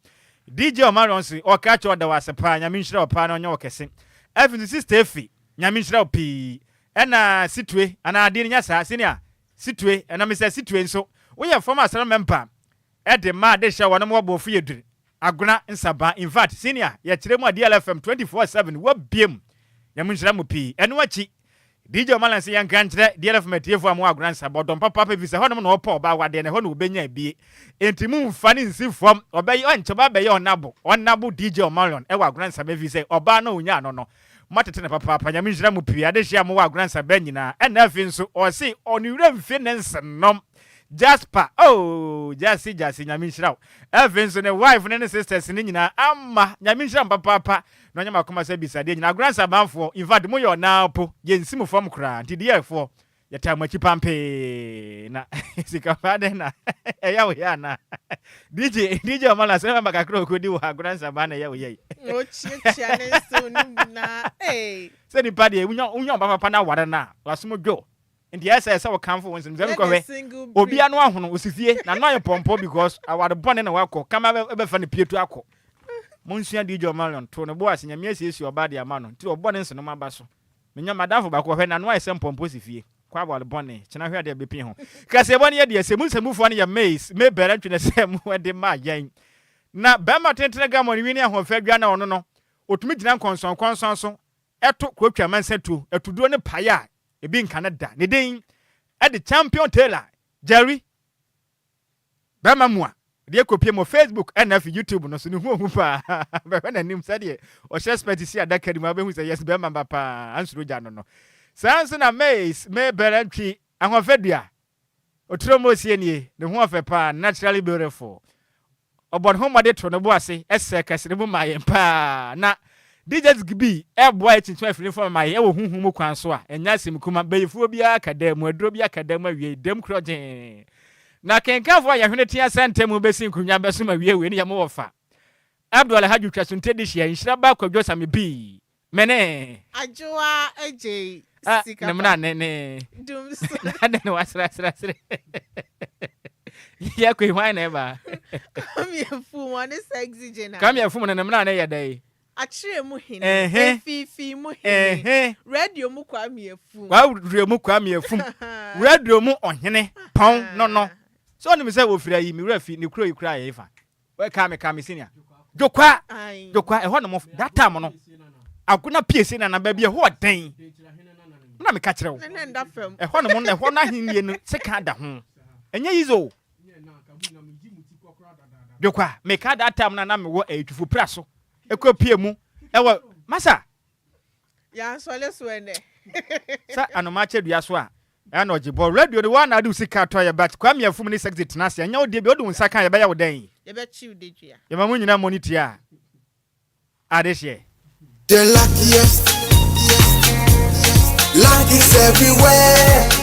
DJ Omarion nso ɔka kyerɛ ɔda wo ase paa Nyame nhyira wo paa na ɔnyɛ wo kɛse Afei nso Sister Efi Nyame nhyira wo pii ɛna Situe anaa adeɛ no nya saa senior Situe ɛna Mister Situe nso woyɛ former asɔre member ɛde ma adehyɛ wɔnom wɔ boɔfo yɛ dur Agona Nsaban infact senior yɛkyerɛ mu a DLFM 24/7 wɔ biem Nyame nhyira mo pii ɛno akyi DJ Omala nse yɛnka nkyerɛ DLFM atiefo a mowɔ Agona Nsaba ɔdɔm papaapa efisɛ hɔnom na ɔpɛ ɔbaa awadeɛ na ɛhɔ na ɔbɛnya abie enti momfa no nsi fam ɔbɛyɛ ɔnkyɛ ɔba abɛyɛ ɔnabo ɔnabo DJ Omalion ɛwɔ Agona Nsaba efisɛ ɔbaa no a ɔnyaa no no moatete no papaapa Nyame nhyira mo pii adehyeɛ a mowɔ Agona Nsaba nyinaa ɛna afei nso ɔse ɔne werɛ mfi ne nsenom Jasper oh Jasi Jasi Nyame nhyira wo afei nso ne wife ne ne sisters ne nyinaa ama Nyame nhyira mo papaapa na ɔnyɛ makoma sɛ bisadeɛ nyinaa agorɔ nsamanfoɔ in fact moyɛ ɔnaa po yɛnsi mo fam koraa nti deɛ foɔ yɛtaa mo akyi pampee na sika paa dɛn na ɛyɛ wo yɛ anaa DJ DJ ɔma na sɛ mɛma kakra ɔkɔdi wɔ agorɔ nsaman na ɛyɛ wo yɛ yi
Ɔkyiakyia ne nsew no nyinaa ee.
Sɛ nipa deɛ wonya wonya ɔba papa na aware no a wasom dwo Nti ɛyɛ sɛ sɛ wɔkamfo wo nsɛm sɛ mekɔhwɛ obi ano ahono osi fie na ano ayɛ pɔmpɔ because aware bɔne na wakɔ kama bɛfa no pietu akɔ. Monsua DJ Omarion to ne bo ase Nyame asiesie ɔbaa de ama no nti ɔbɔ ne nsenom aba so. Menya madamfo baako ɔhwɛ n'ano ayɛ sɛ mpɔmpɔ si fie kɔ aware bɔne kyena hwɛ adeɛ bɛpie ho. Kaseɛbɔ no yɛ deɛ sɛ mu nsɛmufoɔ no yɛ maize Mabel Antwi na sɛ mu de maa yɛn. Na bɛrima tentene Gammon nwini ahoɔfɛ adwa na ɔno no ɔtumi gyina nkɔnsɔnkɔnsɔn so to Kurotwa Mansa tuo, atuduro ne paeɛ a ebi nka no da. Ne din de Champion Taylor Jerry Bɛrima mua deɛ kɔpie mu Facebook ɛna afi YouTube no so ne ho ohu paa. Bɛhwɛ n'anim sɛdeɛ ɔhyɛ spɛt si adaka no mu a wobɛhu sɛ yes bɛrima ba paa ansuro gya no no. Saa nso na Mace Mabel Antwi Ahoɔfɛ dua Oturo Mosie nie, ne ho ɔfɛ paa, naturally beautiful. Ɔbɔ ne ho mmɔden to ne bo ase sɛ kɛse no mu ma yɛn paa. Na DJ Zigby reboa yɛn kyinkyim afiri fam ma yɛn wɔ honhom mu kwan so a, ɛnyɛ asɛm kuma. Bayifoɔ biara ka dan mu, aduro biara ka dan mu awiei, dam korɔgyee. Na kenkanfoɔ a yɛn hwene tea sɛ ntɛm bɛsi nkonnwa bɛsom awiei wei ne yɛn mo wɔfa. Abdul Alhaji Twa Sunte Dehyeɛ, Nhyira Ba Kwadwo Same Bii. Mene.
Adwoa Adjei
Ah,
sika
ne
pa.
mena ne ne.
Dum so.
Na de ne wasra sra sra. Yɛ kɔ hwan na ɛba.
Kwame Afum ɔne sexy Jane.
Kwame Afum no ne mena ne yɛ dɛ.
Akyerɛ mu hene.
Ɛhɛ.
Efifi mu hene.
Ɛhɛ.
Radio mu Kwame Afum.
Kwa radio mu Kwame Afum. Radio mu ɔhene pɔn no no. So ɔnim sɛ wɔfiri ayi me wura fi ne kuro yi kura yɛ fa. Ka me ka me senior. Jokwa. Jokwa ɛhɔ nom that time no. Agona pie se nana baabi ɛhɔ ɔdɛn. Na meka kyerɛ wo. Ɛhɔ nom no ɛhɔ no ahennie no seka da ho. Ɛnyɛ yizo o. Jokwa meka that time na na mewɔ ɛtwifo pra so. Ɛkɔ pie mu ɛwɔ masa.
Yansɔle so ɛnɛ.
Sɛ anoma kyɛ dua so a ɛna ɔgye bɔ radio no waa na ade wo sika atɔ yɛ but Kwame Afum ne sexy tena ase ɛnyɛ wo deɛ bi wode wo nsa ka a yɛbɛyɛ wo dɛn?
Yɛbɛkye wo dedua.
Yɛma mo nyinaa mmɔ ne ti a adehyeɛ.
The luckiest, luck is everywhere.